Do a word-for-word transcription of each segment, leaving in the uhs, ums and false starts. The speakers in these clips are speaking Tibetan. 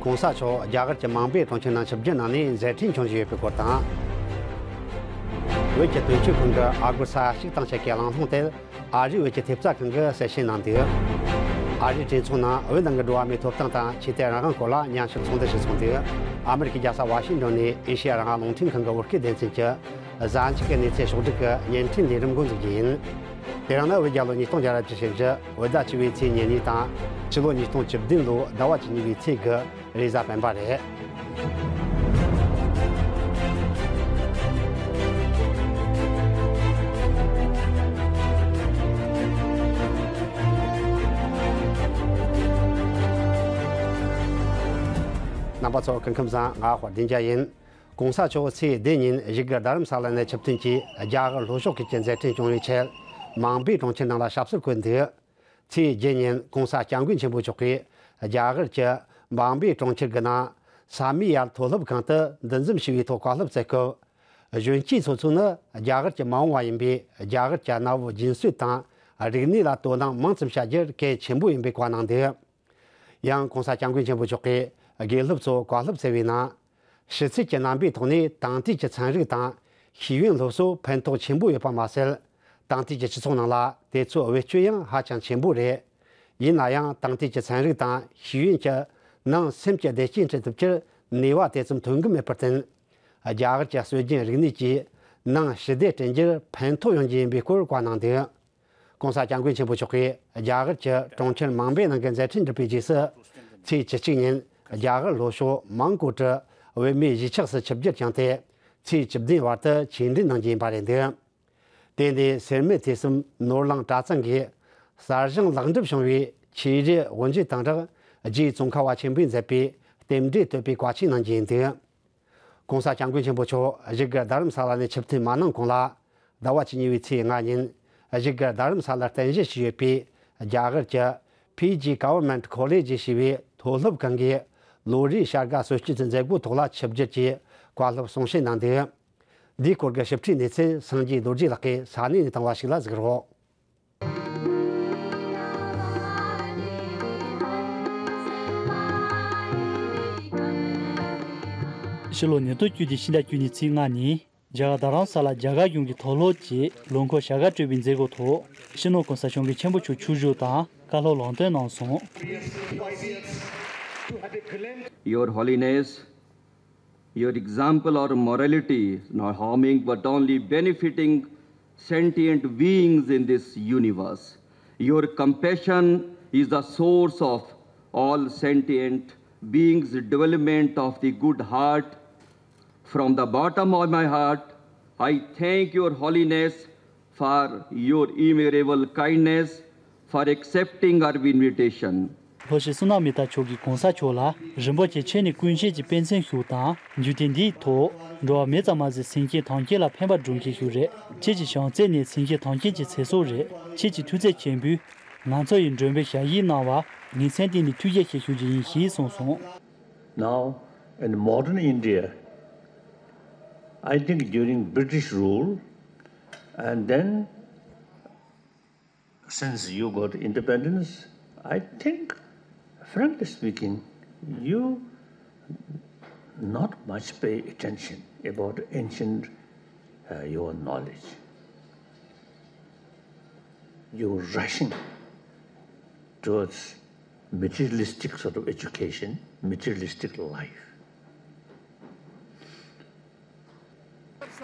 གོང་ས་མཆོག་རྒྱ་གར་གྱི་མང་པོའི་གྲོང་ཁྱེར་ནང་ཆིབས་བསྒྱུར་གནང་ནས་མཛད་འཕྲིན་འཁྱོངས་བཞིན་ཡོད་པའི་སྐོར་དང་། བོད་ཀྱི་དོན་གཅོད་ཁང་གི་ཨ་སྒོར་ས་ཡ་གཅིག་དང་ཕྱེད་ཀའི་གླེང་སློང་དེ། ཨ་རིའི་བོད་ཀྱི་ཐེབས་རྩ་ཁང་གིས་གསལ་བཤད་གནང་འདུག་ཨ་རིའི་གྲོས་ཚོགས་ནང་བོད་ནང་གི་འགྲོ་བ་མིའི་ཐོབ་ཐང་དང་ཆོས་དད་རང་དབང་སྐོར་ལ་མཉམ་ཞུགས་ཚོགས་འདུ་ཞིག་ཚོགས་འདུག་ཨ་མེ་རི་ཀའི་རྒྱལ་ས་ཝ་ཤིང་ཏོན་ནས་ཨེ་ཤེ་ཡ་རང་དབང་རླུང་འཕྲིན་ཁང་གི་བོད་སྐད་སྡེ་ཚན་གྱི་གཟའ་མཇུག་གི་གནས་ཚུལ་ཕྱོགས་བསྒྲིགས་ཀྱི་བརྙན་འཕྲིན་ལས་རིམ་འགོ་འཛུགས་རྒྱུ་ཡིན། དེ་རིང་ནི་བོད་རྒྱལ་ལོ་ཉིས་སྟོང་བརྒྱ་ར་བཅུ་ཞེ་བཞི། བོད་ཟླ་བཅུ་པའི་ཚེས་ཉེར་གཉིས་དང་། ཕྱི་ལོ་ཉིས་སྟོང་བཅུ་བདུན་ལོའི་ཟླ་བ་བཅུ་གཉིས་པའི་ཚེས་དགུ། རེས་གཟའ་སྤེན་པ་རེད། རྣམ་པ་ཚོ་སྐུ་ཁམས་བཟང་། ང་དཔལ་ལྡན་རྒྱལ་ཡིན། གོང་ས་མཆོག་ཚེས་བདུན་ཉིན་བཞུགས་སྒར་རྡ་རམ་ས་ལ་ནས་ཆིབས་བསྟན་གྱིས་རྒྱ་གར་ལྷོ་ཕྱོགས་ཁུལ་གྱི་མཛད་འཕྲིན་སྐྱོང་བའི་ཆེད། མང་པོའི་གྲོང་ཁྱེར་ནང་ལ་ཞབས་སོར་བཀོད་འདུག་ཚེས་བརྒྱད་ཉིན་གོང་ས་སྐྱབས་མགོན་ཆེན་པོ་མཆོག་གིས་རྒྱ་གར་གྱི་འབངས་པའི་གྲོང་ཁྱེར་གྱི་ནང་ས་མི་ཡལ་མཐོ་སློབ་ཁང་དུ་འདུ་འཛོམས་ཞུ་བའི་ཐོག་བཀའ་སློབ་སྩལ་སྐབས། གཞོན་སྐྱེས་ཚོ་ཚོ་ནི་རྒྱ་གར་གྱི་མ་འོངས་པ་ཡིན་པས། རྒྱ་གར་གྱི་གནའ་བོའི་རྒྱུན་སྲོལ་དང་རིག་གནས་ལ་དོ་སྣང་མང་ཙམ་བྱ་རྒྱུ་གལ་ཆེན་པོ་ཡིན་པའི་བཀའ་གནང་འདུག་ཡང་གོང་ས་སྐྱབས་མགོན་ཆེན་པོ་མཆོག་གིས་དགེ་སློབ་ཚོ་བཀའ་སློབ་སྩལ་བའི་ནང་། ཕྱི་ཚུལ་གྱི་རྣམ་པའི་ཐོག་ནས་དེང་དུས་ཀྱི་ཚན་རིག་དང་ཤེས་ཡོན་སློབ་གསོ་ཕན་ཐོགས་ཆེན་པོ་ཡོད་པ་མ་ཟད། དེང་དུས་ཀྱི་སྤྱི་ཚོགས་ནང་ལ་དེ་ཚོའི་བེད་སྤྱོད་ཡང་ཧ་ཅང་ཆེན་པོ་རེད། ཡིན་ན་ཡང་དེང་དུས་ཀྱི་ཚན་རིག་དང་ཤེས་ཡོན་གྱིས་ནང་སེམས་ཀྱི་བདེ་སྐྱིད་འཕྲོད་ཐུབ་རྒྱུར་ནུས་པ་དེ་ཙམ་ཐོན་གྱི་མེད་པར་བརྟེན། རྒྱ་གར་གྱི་སྲོལ་རྒྱུན་རིག་གནས་ཀྱིས་ནང་ཞི་བདེ་བསྐྲུན་རྒྱུར་ཕན་ཐོགས་ཡོང་རྒྱུ་ཡིན་པའི་སྐོར་བཀའ་གནང་འདུག་གོང་ས་སྐྱབས་མགོན་ཆེན་པོ་མཆོག་གིས་རྒྱ་གར་གྱི་གྲོང་ཁྱེར་མང་པོའི་ནང་གི་མཛད་འཕྲིན་བསྒྲུབས་པའི་རྗེས་སུ། ཚེས་བཅུ་གཅིག་ཉིན་རྒྱ་གར་ལྷོ་ཕྱོགས་མོན་གྷོ་གྲུ་བོད་མིའི་གཞིས་ཆགས་སུ་ཆིབས་བསྒྱུར་བསྐྱངས་ཏེ། ཚེས་བཅུ་བདུན་བར་དུ་ཆོས་འབྲེལ་གནང་རྒྱུ་ཡིན་པ་རེད་འདུག་དེ་ནས་སེར་སྨད་ཐོས་བསམ་ནོར་གླིང་གྲྭ་ཚང་གིས་གསར་བཞེངས་ལེགས་འགྲུབ་བྱུང་བའི་ཆོས་རྗེ་དབུ་འབྱེད་དང་སྦྲགས། རྗེ་ཙོང་ཁ་པ་ཆེན་པོས་མཛད་པའི་རྟེན་འབྲེལ་བསྟོད་པའི་བཀའ་ཆོས་གནང་རྒྱུ་ཡིན་འདུག་གོང་ས་སྐྱབས་མགོན་ཆེན་པོ་མཆོག་བཞུགས་སྒར་རྡ་རམ་ས་ལ་ནས་ཆིབས་ཐོན་མ་གནང་གོང་ལ། ཟླ་བ་བཅུ་གཉིས་པའི་ཚེས་ལྔ་ཉིན། བཞུགས་སྒར་རྡ་རམ་ས་ལར་རྟེན་གཞི་བྱས་ཡོད་པའི་རྒྱ་གར་གྱི་Fiji Government College ཞེས་པའི་མཐོ་སློབ་ཁང་གི་ལོ་རེའི་བྱ་དགའ་སྲོལ་གཅོད་ཀྱི་མཛད་སྒོའི་ཐོག་ལ་ཆིབས་བསྒྱུར་གྱིས་བཀའ་སློབ་གསུང་བཤད་གནང་འདུག་འདིའི་སྐོར་གྱི་ཞིབ་ཕྲའི་གནས་ཚུལ་སངས་རྒྱས་རྡོ་རྗེ་ལགས་ཀྱིས་ས་གནས་ནས་བཏང་བ་ཞིག་ལ་གཟིགས་རོགས། ཕྱི་ལོ་ཉིས་སྟོང་བཅུ་བདུན་ཕྱི་ཟླ་བཅུ་གཉིས་ཚེས་ལྔ་ཉིན། རྒྱ་གར་རྡ་རམ་ས་ལ་རྒྱ་གར་གཞུང་གི་མཐོ་སློབ་ཀྱི་ལོ་འཁོར་བྱ་དགའ་སྤྲོད་པའི་མཛད་སྒོའི་ཐོག་སྤྱི་ནོར་གོང་ས་སྐྱབས་མགོན་ཆེན་པོ་མཆོག་མཆོད་བརྗོད་དང་བཀའ་སློབ་ལམ་སྟོན་གནང་སོང་། Your Holiness, your example of morality is not harming but only benefiting sentient beings in this universe. Your compassion is the source of all sentient beings' development of the good heart. From the bottom of my heart, I thank Your Holiness for your immeasurable kindness, for accepting our invitation. ལྷོ་སྤྱི་བསོད་ནམས་མི་རྟ་མཆོག་གིས་གོང་ས་མཆོག་ལ་རིན་པོ་ཆེ་མཆོག་ནས་ཀུན་ཤེས་ཀྱི་པཎ་ཚན་ཞུ་དང་། འཇིག་རྟེན་འདིའི་ཐོག་འགྲོ་བ་མི་ཙམ་མ་ཟད་སེམས་ཅན་ཐམས་ཅད་ལ་ཕན་པ་སྒྲུབ་མཁན་ཞིག་རེད། ཁྱེད་ཀྱི་བྱམས་བརྩེ་ནི་སེམས་ཅན་ཐམས་ཅད་ཀྱི་ཚེ་སྲོག་རེད། ཁྱེད་ཀྱི་ཐུགས་བརྩེ་ཆེན་པོས་ང་ཚོ་ཡི་མགྲོན་པོའི་ཞལ་བཞེས་གནང་བར་ངས་སེམས་གཏིང་ནས་ཐུགས་རྗེ་ཆེ་ཞུ་རྒྱུ་ཡིན་ཞེས་གསུངས་སོང་། Now, in modern India, I think during British rule, and then since you got independence, I think, frankly speaking, you not much pay attention about ancient, uh, your knowledge. You're rushing towards materialistic sort of education, materialistic life.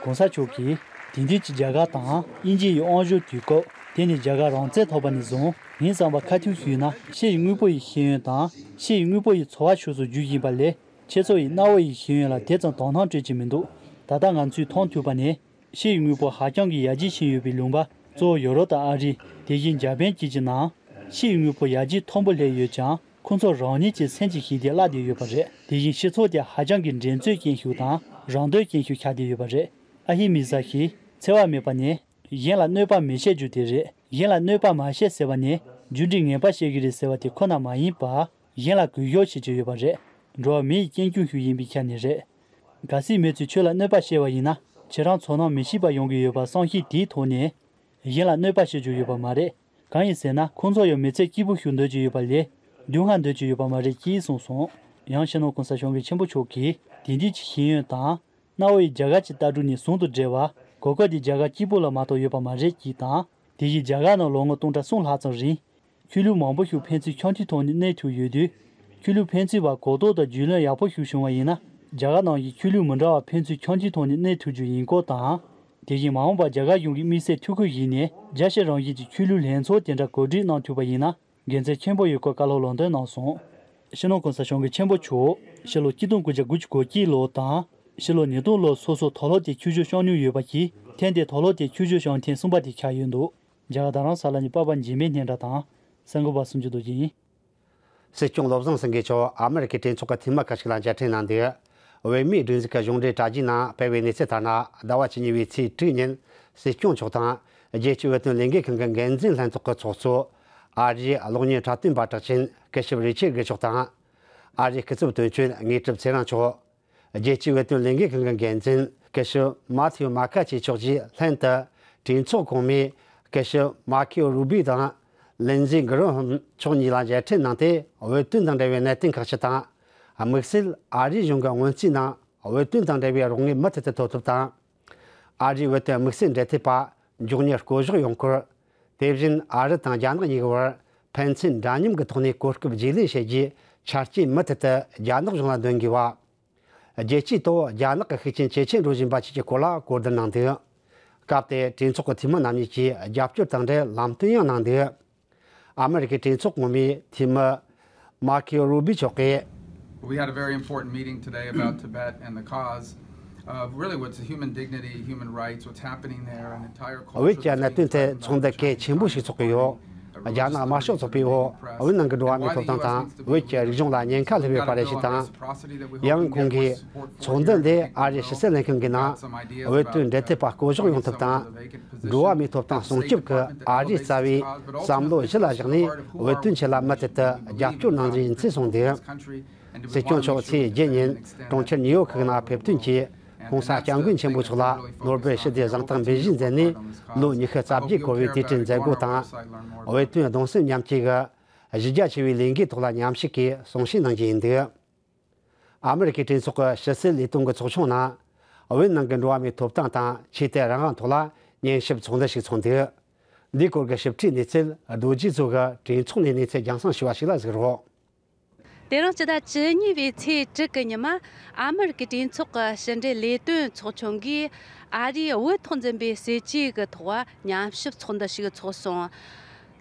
གོང་ས་མཆོག་གིས་དེང་དུས་ཀྱི་རྒྱ་གར་དང་དབྱིན་ཇི་ཡི་དབང་བསྒྱུར་དུས་སྐབས། དེ་ནི་རྒྱ་གར་རང་བཙན་ཐོབ་པ་ནས་བཟུང་། ངའི་བསམ་པར་ཁ་ཐུག་ཞུས་ན། ཕྱི་ཡི་དངོས་པོ་ཡི་ཤེས་ཡོན་དང་། ཕྱི་ཡི་དངོས་པོ་ཡི་འཚོ་བ་ཕྱོགས་སུ་བསྒྱུར་བཞིན་པ་ལས། ཕྱི་ཕྱོགས་ཡི་གནའ་བོ་ཡི་ཤེས་ཡོན་ལ་དེ་ཙམ་དོ་སྣང་སྤྲད་ཀྱི་མི་འདུག་ད་ལྟ་ང་ཚོས་མཐོང་ཐུབ་པ་ནི། ཕྱི་ཡི་དངོས་པོ་ཧ་ཅང་གི་ཡར་རྒྱས་ཕྱིན་ཡོད་པའི་ལུང་པ་གཙོ་བོ་ཡོ་རོབ་དང་ཨ་རི། དེ་བཞིན་འཇར་པན་བཅས་ཀྱི་ནང་། ཕྱི་ཡི་དངོས་པོ་ཡར་རྒྱས་མཐོན་པོ་སླེབས་ཡོད་ཀྱང་། ཁོང་ཚོ་རང་ཉིད་ཀྱི་སེམས་ཀྱི་ཞི་བདེ་བརླག་བསྡད་ཡོད་པ་རེད། དེ་བཞིན་སྤྱི་ཚོགས་དེ་ཧ་ཅང་གི་འགྲན་རྩོད་ཅན་ཞིག་དང་། རང་འདོད་ཅན་ཞིག་ཆགས་བསྡད་ཡོད་པ་རེད། ཨ་ཧི་མི་ས་ཤི། འཚེ་བ་མེད་པ་ནི། གཞན་ལ་གནོད་པ་མི་བྱེད་རྒྱུ་དེ་རེད། གཞན་ལ་གནོད་པ་མ་བྱེད་ཟེར་བ་ནི། རྒྱུ་འབྲས་ངན་པ་བྱེད་ཀྱི་རེད་ཟེར་བ་དེ་ཁོ་ན་མ་ཡིན་པར། གཞན་ལ་གུས་ཞབས་བྱེད་ཀྱི་ཡོད་པ་རེད། འགྲོ་བ་མི་ཡི་རྐྱེན་སྐྱོང་ཞིག་ཡིན་པའི་ཆ་ནས་རེད། གལ་སྲིད་མི་ཚོས་ཁྱོད་ལ་གནོད་པ་བྱས་པ་ཡིན་ན། ཁྱེད་རང་ཚོར་སྣང་མི་བྱེད་པ་ཡོང་གི་ཡོད་པ་བསམ་ཤེས་དེའི་ཐོག་ནས། གཞན་ལ་གནོད་པ་བྱེད་རྒྱུ་ཡོད་པ་མ་རེད། གང་ཡིན་ཟེར་ན། ཁོང་ཚོ་ཡང་མི་ཚེ་སྐྱིད་པོ་ཞིག་འདོད་ཀྱི་ཡོད་པ་ལས། སྡུག་བསྔལ་འདོད་ཀྱི་ཡོད་པ་མ་རེད་ཅེས་གསུངས་སོང་། ཡང་སྤྱི་ནོར་གོང་ས་སྐྱབས་མགོན་ཆེན་པོ་མཆོག་གིས་དེང་དུས་ཀྱི་ཤེས་ཡོན་དང་། གནའ་བོའི་རྒྱ་གར་གྱི་ལྟ་གྲུབ་ནས་ཟུང་དུ་འབྲེལ་བ་གོ་སྐབས་དེ་རྒྱ་གར་གཅིག་པུ་ལ་མ་གཏོགས་ཡོད་པ་མ་རེད་ཅེས་དང་། དེ་བཞིན་རྒྱ་གར་ནང་ལོ་ངོ་སྟོང་ཕྲག་གསུམ་ལྷག་ཙམ་རིང་། ཆོས་ལུགས་མང་པོ་ཞིག་ཕན་ཚུན་འཆམ་མཐུན་ཐོག་ནས་གནས་ཐུབ་ཡོད་དུས། ཆོས་ལུགས་ཕན་ཚུན་བར་གོ་རྟོགས་དང་རྒྱུས་ལོན་ཡག་པོ་ཞིག་བྱུང་བ་ཡིན་ན། རྒྱ་གར་ནང་བཞིན་ཆོས་ལུགས་མི་འདྲ་བ་ཕན་ཚུན་འཆམ་མཐུན་ཐོག་ནས་གནས་ཐུབ་རྒྱུ་ཡིན་སྐོར་དང་། དེ་བཞིན་མ་འོངས་པར་རྒྱ་གར་གཞུང་གིས་དམིགས་བསལ་ཐུགས་ཁུར་བཞེས་ནས་རྒྱལ་སྤྱི་རང་བཞིན་གྱི་ཆོས་ལུགས་ལྷན་ཚོགས་དེ་འདྲ་གོ་སྒྲིག་གནང་ཐུབ་པ་ཡིན་ན། དགེ་མཚན་ཆེན་པོ་ཡོད་སྐོར་བཀའ་སློབ་ལམ་སྟོན་གནང་སོང་། སྤྱི་ནོར་གོང་ས་སྐྱབས་མགོན་ཆེན་པོ་མཆོག་ཕྱི་ལོ་ཆིག་སྟོང་དགུ་བརྒྱ་དགུ་བཅུ་གོ་གཅིག་ལོ་དང་། ཕྱི་ལོ་ཉིས་སྟོང་ལོར་སོ་སོ་མཐོ་སློབ་དེ་ཆོས་ཕྱོགས་སྐྱོང་མྱོང་ཡོད་པ་གྱིས། ཐེངས་འདིའི་མཐོ་སློབ་དེ་ཆོས་ཕྱོགས་སྐྱོང་ཐེངས་གསུམ་པ་དེ་ཆགས་ཡོད་འདུག་རྒྱ་གར་རྡ་རམ་ས་ལ་ནས་པ་པ་འཇིགས་མེད་སྙན་གྲགས་དང་། གསར་འགོད་པ་སུམ་ཅུ་རྡོ་རྗེ་ཡིན། སྲིད་སྐྱོང་བློ་བཟང་སེང་གེ་མཆོག་ཨ་མི་རི་ཀའི་གྲོས་ཚོགས་ཀྱི་འཐུས་མི་ཁག་ཅིག་ལ་མཇལ་འཕྲད་གནང་འདུག་བོད་མིའི་སྒྲིག་འཛུགས་ཀྱི་གཞུང་འབྲེལ་དྲ་རྒྱའི་ནང་སྤེལ་བའི་གནས་ཚུལ་ལྟར་ན། ཟླ་བ་བཅུ་གཉིས་པའི་ཚེས་དྲུག་ཉིན་སྲིད་སྐྱོང་མཆོག་དང་། རྒྱལ་སྤྱིའི་བོད་དོན་ལས་འགུལ་ཁང་གི་འགན་འཛིན་ལྷན་ཚོགས་ཀྱི་ཚོགས་གཙོ། ཨ་རིའི་གློག་བརྙན་འཁྲབ་སྟོན་པ་གྲགས་ཅན་སྐུ་ཞབས་རི་ཆར་དགེ་མཆོག་དང་། ཨ་རིའི་སྐུ་ཚབ་དོན་གཅོད་དངོས་གྲུབ་ཚེ་རིང་མཆོག་རྒྱལ་སྤྱིའི་བོད་དོན་ལས་འགུལ་ཁང་གི་འགན་འཛིན་སྐུ་ཞབས་མ་ཐེའུ་མ་ཁ་ཆེ་མཆོག་བཅས་ལྷན་དུ། གྲོས་ཚོགས་གོང་མའི་སྐུ་ཞབས་མཱ་ཁེའོ་རུ་བི་དང་། ལིན་ཛི་གྷི་རོ་ཧམ་མཆོག་གཉིས་ལ་མཇལ་འཕྲད་གནང་སྟེ། བོད་དོན་དང་འབྲེལ་བའི་གནད་དོན་ཁག་ཅིག་དང་། དམིགས་བསལ་ཨ་རིའི་གཞུང་གི་སྔོན་རྩིས་ནང་བོད་དོན་དང་འབྲེལ་བའི་རོགས་དངུལ་མུ་མཐུད་དུ་ཐོབ་ཐབས་དང་། ཨ་རིའི་བོད་དོན་དམིགས་བསལ་འབྲེལ་མཐུད་པ་མགྱོགས་མྱུར་བསྐོ་གཞག་ཡོང་སྐོར། དེ་བཞིན་ཨ་རི་དང་རྒྱ་ནག་གཉིས་ཀྱི་བར་ཕན་ཚུན་འདྲ་མཉམ་གྱི་ཐོག་ནས་གོ་སྐབས་བརྗེ་ལེན་བྱེད་རྒྱུའི་ཆ་རྐྱེན་མུ་མཐུད་དུ་རྒྱ་ནག་གཞུང་ལ་འདོན་དགོས་པ། རྒྱལ་སྤྱིའི་ཐོག་རྒྱ་ནག་གི་ཤུགས་རྐྱེན་ཇེ་ཆེར་འགྲོ་བཞིན་པ་བཅས་ཀྱི་སྐོར་ལ་གོ་བསྡུར་གནང་འདུག་སྐབས་དེར་གྲོས་ཚོགས་ཀྱི་འཐུས་མི་རྣམ་གཉིས་ཀྱིས་རྒྱབ་སྐྱོར་དང་འབྲེལ་ལམ་སྟོན་ཡང་གནང་འདུག་ཨ་མི་རི་ཀའི་གྲོས་ཚོགས་ངོ་མའི་འཐུས་མི་མཱ་ཁེའོ་རུ་བི་མཆོག་གིས། We had a very important meeting today about Tibet and the cause of really what's a human dignity, human rights, what's happening there, an entire culture བོད་ཀྱི་གནད་དོན་ཐད་ཚོགས་འདུ་གལ་ཆེན་པོ་ཞིག་ཚོགས་ཀྱི་ཡོད། རྒྱ་ནག་དམར་ཤོག་ཚོགས་པའི་འོག་བོད་ནང་གི་འགྲོ་བ་མིའི་ཐོབ་ཐང་དང་བོད་ཀྱི་རིག་གཞུང་ལ་ཉེན་ཁ་སླེབས་ཡོད་པ་རེད་ཅེས་དང་། ཡང་ཁོང་གིས་ཚོགས་འདུ་འདི་ཨ་རིའི་ཕྱི་སྲིད་ལྷན་ཁང་གི་ནང་བོད་དོན་འབྲེལ་མཐུད་པ་བསྐོ་གཞག་ཡོང་ཐབས་དང་། འགྲོ་བ་མིའི་ཐོབ་ཐང་སྲུང་སྐྱོབ་ཀྱི་ཨ་རིའི་རྩ་བའི་བསམ་བློ་གཞི་ལ་བཞག་ནས་བོད་དོན་ཆེད་ལ་མུ་མཐུད་དུ་རྒྱབ་སྐྱོར་གནང་རྒྱུ་ཡིན་ཚུལ་གསུངས་འདུག་སྲིད་སྐྱོང་མཆོག་ཚེས་བརྒྱད་ཉིན་གྲོང་ཁྱེར་ནིའུ་ཡོག་གི་ནང་ཕེབས་ཐོན་གྱིས། ྋགོང་ས་ྋསྐྱབས་མགོན་ཆེན་པོ་མཆོག་ལ་ནོ་སྦེལ་ཞི་བདེའི་གཟེངས་རྟགས་འབུལ་བཞེས་མཛད་ནས། ལོ་ཉི་ཤུ་རྩ་བརྒྱད་འཁོར་བའི་དུས་དྲན་མཛད་སྒོ་དང་། བོད་དོན་གདུང་སེམས་མཉམ་སྐྱེད་ཀྱི་གཞི་རྒྱ་ཆེ་བའི་ལས་འགུལ་ཐོག་ལ་མཉམ་ཞུགས་ཀྱིས་གསུང་བཤད་གནང་རྒྱུ་ཡིན་འདུག་ཨ་མི་རི་ཀའི་གྲོས་ཚོགས་ཀྱི་ཕྱི་སྲིད་ལས་དོན་གྱི་ཚོགས་ཆུང་ནང་། བོད་ནང་གི་འགྲོ་བ་མིའི་ཐོབ་ཐང་དང་ཆོས་དད་རང་དབང་ཐོག་ལ་ཉན་ཞིབ་ཚོགས་འདུ་ཞིག་ཚོགས་འདུག་འདིའི་སྐོར་གྱི་ཞིབ་ཕྲའི་གནས་ཚུལ་རྡོ་རྗེ་མཚོ་གིས་གྲོས་ཚོགས་ནས་གནས་ཚུལ་རྒྱང་སྲིང་ཞུས་པ་ཞིག་ལ་གཟིགས་རོགས། དེ་རིང་སྤྱི་ཟླ་བཅུ་གཉིས་པའི་ཚེས་དྲུག་གི་ཉི་མ། ཨ་མི་རི་ཀའི་གྲོས་ཚོགས་ཀྱི་ཕྱི་འབྲེལ་ལས་དོན་ཚོགས་ཆུང་གིས་ཨ་རིའི་བོད་ཐོག་འཛིན་པའི་སྲིད་ཇུས་ཀྱི་ཐོག་ཉམས་ཞིབ་ཚོགས་འདུ་ཞིག་ཚོགས་སོང་།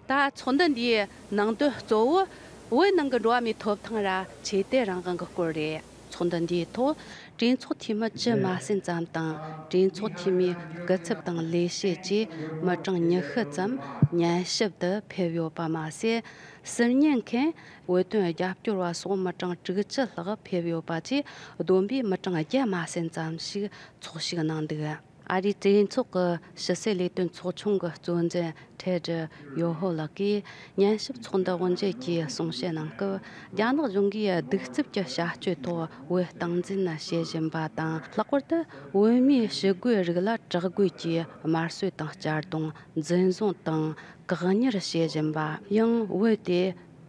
ད་ཚོགས་འདུ་འདིའི་ནང་དོན་གཙོ་བོ་བོད་ནང་གི་འགྲོ་བ་མིའི་ཐོབ་ཐང་ར་ཆོས་དད་རང་དབང་གི་སྐོར་རེད། ཚོགས་འདུ་འདིའི་ཐོག་གྲོས་ཚོགས་འཐུས་མི་བཅུ་མ་ཟིན་ཙམ་དང་། གྲོས་ཚོགས་འཐུས་མིའི་སྐུ་ཚབ་དང་ལས་བྱེད་བཅས་མི་གྲངས་ཉི་ཤུ་ཙམ་ཉན་ཞིབ་ཏུ་ཕེབས་ཡོད་པ་མ་ཟད། ཟུར་ཉན་མཁན། བོད་དོན་རྒྱབ་སྐྱོར་བ་སོགས་མི་གྲངས་དྲུག་ཅུ་ལྷག་ཕེབས་ཡོད་པ་བཅས་བསྡོམས་པས་མི་གྲངས་བརྒྱ་མ་ཟིན་ཙམ་ཞིག་ཚོགས་ཞུགས་གནང་འདུག་ཨ་རིའི་གྲོས་ཚོགས་ཀྱི་ཕྱི་སྲིད་ལས་དོན་ཚོགས་ཆུང་གི་གཙོ་འཛིན་ཐེད་རི་ཡོ་ཧོ་ལགས་ཀྱིས་ཉན་ཞིབ་ཚོགས་འདུ་དབུ་འབྱེད་ཀྱིས་གསུང་བཤད་གནང་སྐབས། རྒྱ་ནག་གཞུང་གིས་གདུག་རྩུབ་ཀྱི་བྱ་སྤྱོད་ཐོག་བོད་སྟངས་འཛིན་བྱེད་བཞིན་པ་དང་། ལྷག་པར་དུ་བོད་མིའི་ཞི་རྒོལ་རིགས་ལ་དྲག་རྒོལ་གྱིས་དམར་གསོད་དང་གཅར་རྡུང་། འཛིན་བཟུང་དང་། བཀག་ཉར་བྱེད་བཞིན་པ། ཡང་བོད་དེ་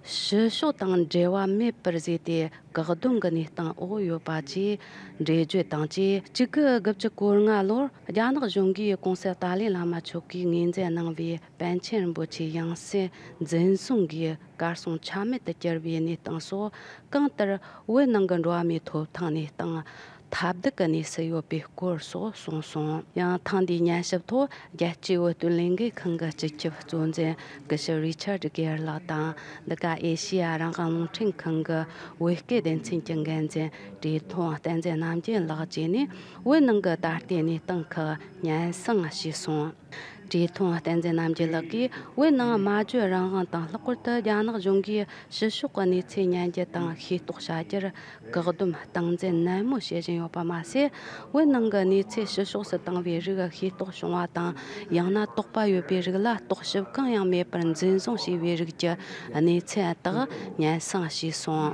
ཕྱི་ཕྱོགས་དང་འབྲེལ་བ་མེད་པར་བཟོས་ཏེ། བཀག་སྡོམ་གྱི་གནས་སྟངས་འོག་ཡོད་པ་བཅས་འགྲེལ་བརྗོད་དང་བཅས། གཅིག་དགུ་དགུ་བཅུ་གོ་ལྔ་ལོར་རྒྱ་ནག་གཞུང་གིས་གོང་ས་ཏཱ་ལའི་བླ་མ་མཆོག་གིས་ངོས་འཛིན་གནང་བའི་པཎ་ཆེན་རིན་པོ་ཆེའི་ཡང་སྲིད་འཛིན་བཟུང་གིས་གར་སོང་ཆ་མེད་དུ་གྱུར་བའི་གནས་སྟངས་སོགས། གང་ལྟར་བོད་ནང་གི་འགྲོ་བ་མིའི་ཐོབ་ཐང་གནས་སྟངས། ཐབས་སྡུག་གི་གནས་སུ་ཡོད་པའི་སྐོར་སོགས་གསུངས་སོང་། ཡང་ཐེངས་འདིའི་ཉན་ཞིབ་ཐོག་རྒྱལ་སྤྱིའི་བོད་དོན་ལས་འགུལ་ཁང་གི་སྤྱི་ཁྱབ་གཙོ་འཛིན་སྐུ་ཞབས་རི་ཆར་གེར་ལགས་དང་། འདི་ག་ཨེ་ཤེ་ཡ་རང་དབང་རླུང་འཕྲིན་ཁང་གི་བོད་སྐད་སྡེ་ཚན་གྱི་འགན་འཛིན་བཀྲས་མཐོང་བསྟན་འཛིན་རྣམ་རྒྱལ་ལགས་བཅས་ནས་བོད་ནང་གི་ད་ལྟའི་གནས་སྟངས་ཁག་སྙན་སེང་ཞུས་སོང་། བཀྲས་མཐོང་བསྟན་འཛིན་རྣམ་རྒྱལ་ལགས་ཀྱིས་བོད་ནང་སྨྲ་བརྗོད་རང་དབང་དང་། ལྷག་པར་དུ་རྒྱ་ནག་གཞུང་གིས་ཕྱི་ཕྱོགས་ཀྱི་གནས་ཚུལ་ཉན་རྒྱུ་དང་ཤེས་རྟོགས་བྱ་རྒྱུར་བཀག་སྡོམ་སྟངས་འཛིན་ནན་མོ་བྱེད་བཞིན་ཡོད་པ་མ་ཟད། བོད་ནང་གི་གནས་ཚུལ་ཕྱི་ཕྱོགས་སུ་བཏང་བའི་རིགས་ཤེས་རྟོགས་བྱུང་བ་དང་། ཡང་ན་དོགས་པ་ཡོད་པའི་རིགས་ལ་རྟོག་ཞིབ་གང་ཡང་མེད་པར་འཛིན་བཟུང་བྱས་པའི་རིགས་ཀྱི་གནས་ཚུལ་དག་སྙན་སེང་ཞུས་སོང་།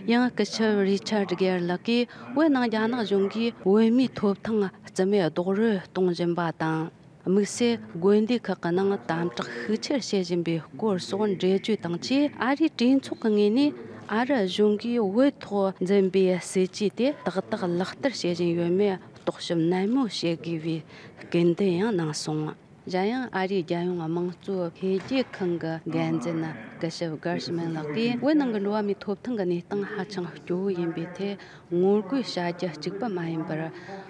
ཡང་སྐུ་ཞབས་རི་ཆར་གེར་ལགས་ཀྱིས་བོད་ནང་རྒྱ་ནག་གཞུང་གིས་བོད་མིའི་ཐོབ་ཐང་རྩིས་མེད་རྡོག་རོལ་གཏོང་བཞིན་པ་དང་། དམིགས་བསལ་དགོན་སྡེ་ཁག་གི་ནང་དམ་དྲག་ཤུགས་ཆེར་བྱེད་བཞིན་པའི་སྐོར་སོགས་འགྲེལ་བརྗོད་དང་བཅས། ཨ་རིའི་གྲོས་ཚོགས་ཀྱི་ངོས་ནས་ ཨ་རི་གཞུང་གིས་བོད་ཐོག་འཛིན་པའི་སྲིད་ཇུས་དེ་ཏག་ཏག་ལག་བསྟར་བྱེད་བཞིན་ཡོད་མེད་རྟོག་ཞིབ་ནན་མོ་བྱེད་དགོས་པའི་སྐུལ་འདེད་ཡང་གནང་སོང་། གཞན་ཡང་ཨ་རིའི་རྒྱལ་ཡོངས་དམངས་གཙོ་འཕེལ་རྒྱས་ཁང་གི་འགན་འཛིན་སྐུ་ཞབས་གར་ཤི་མན་ལགས་ཀྱིས་བོད་ནང་གི་འགྲོ་བ་མིའི་ཐོབ་ཐང་གི་གནས་སྟངས་ཧ་ཅང་སྐྱོ་བོ་ཡིན་པའི་ཐད། ངོ་རྒོལ་བྱ་རྒྱུ་གཅིག་པུ་མ་ཡིན་པར།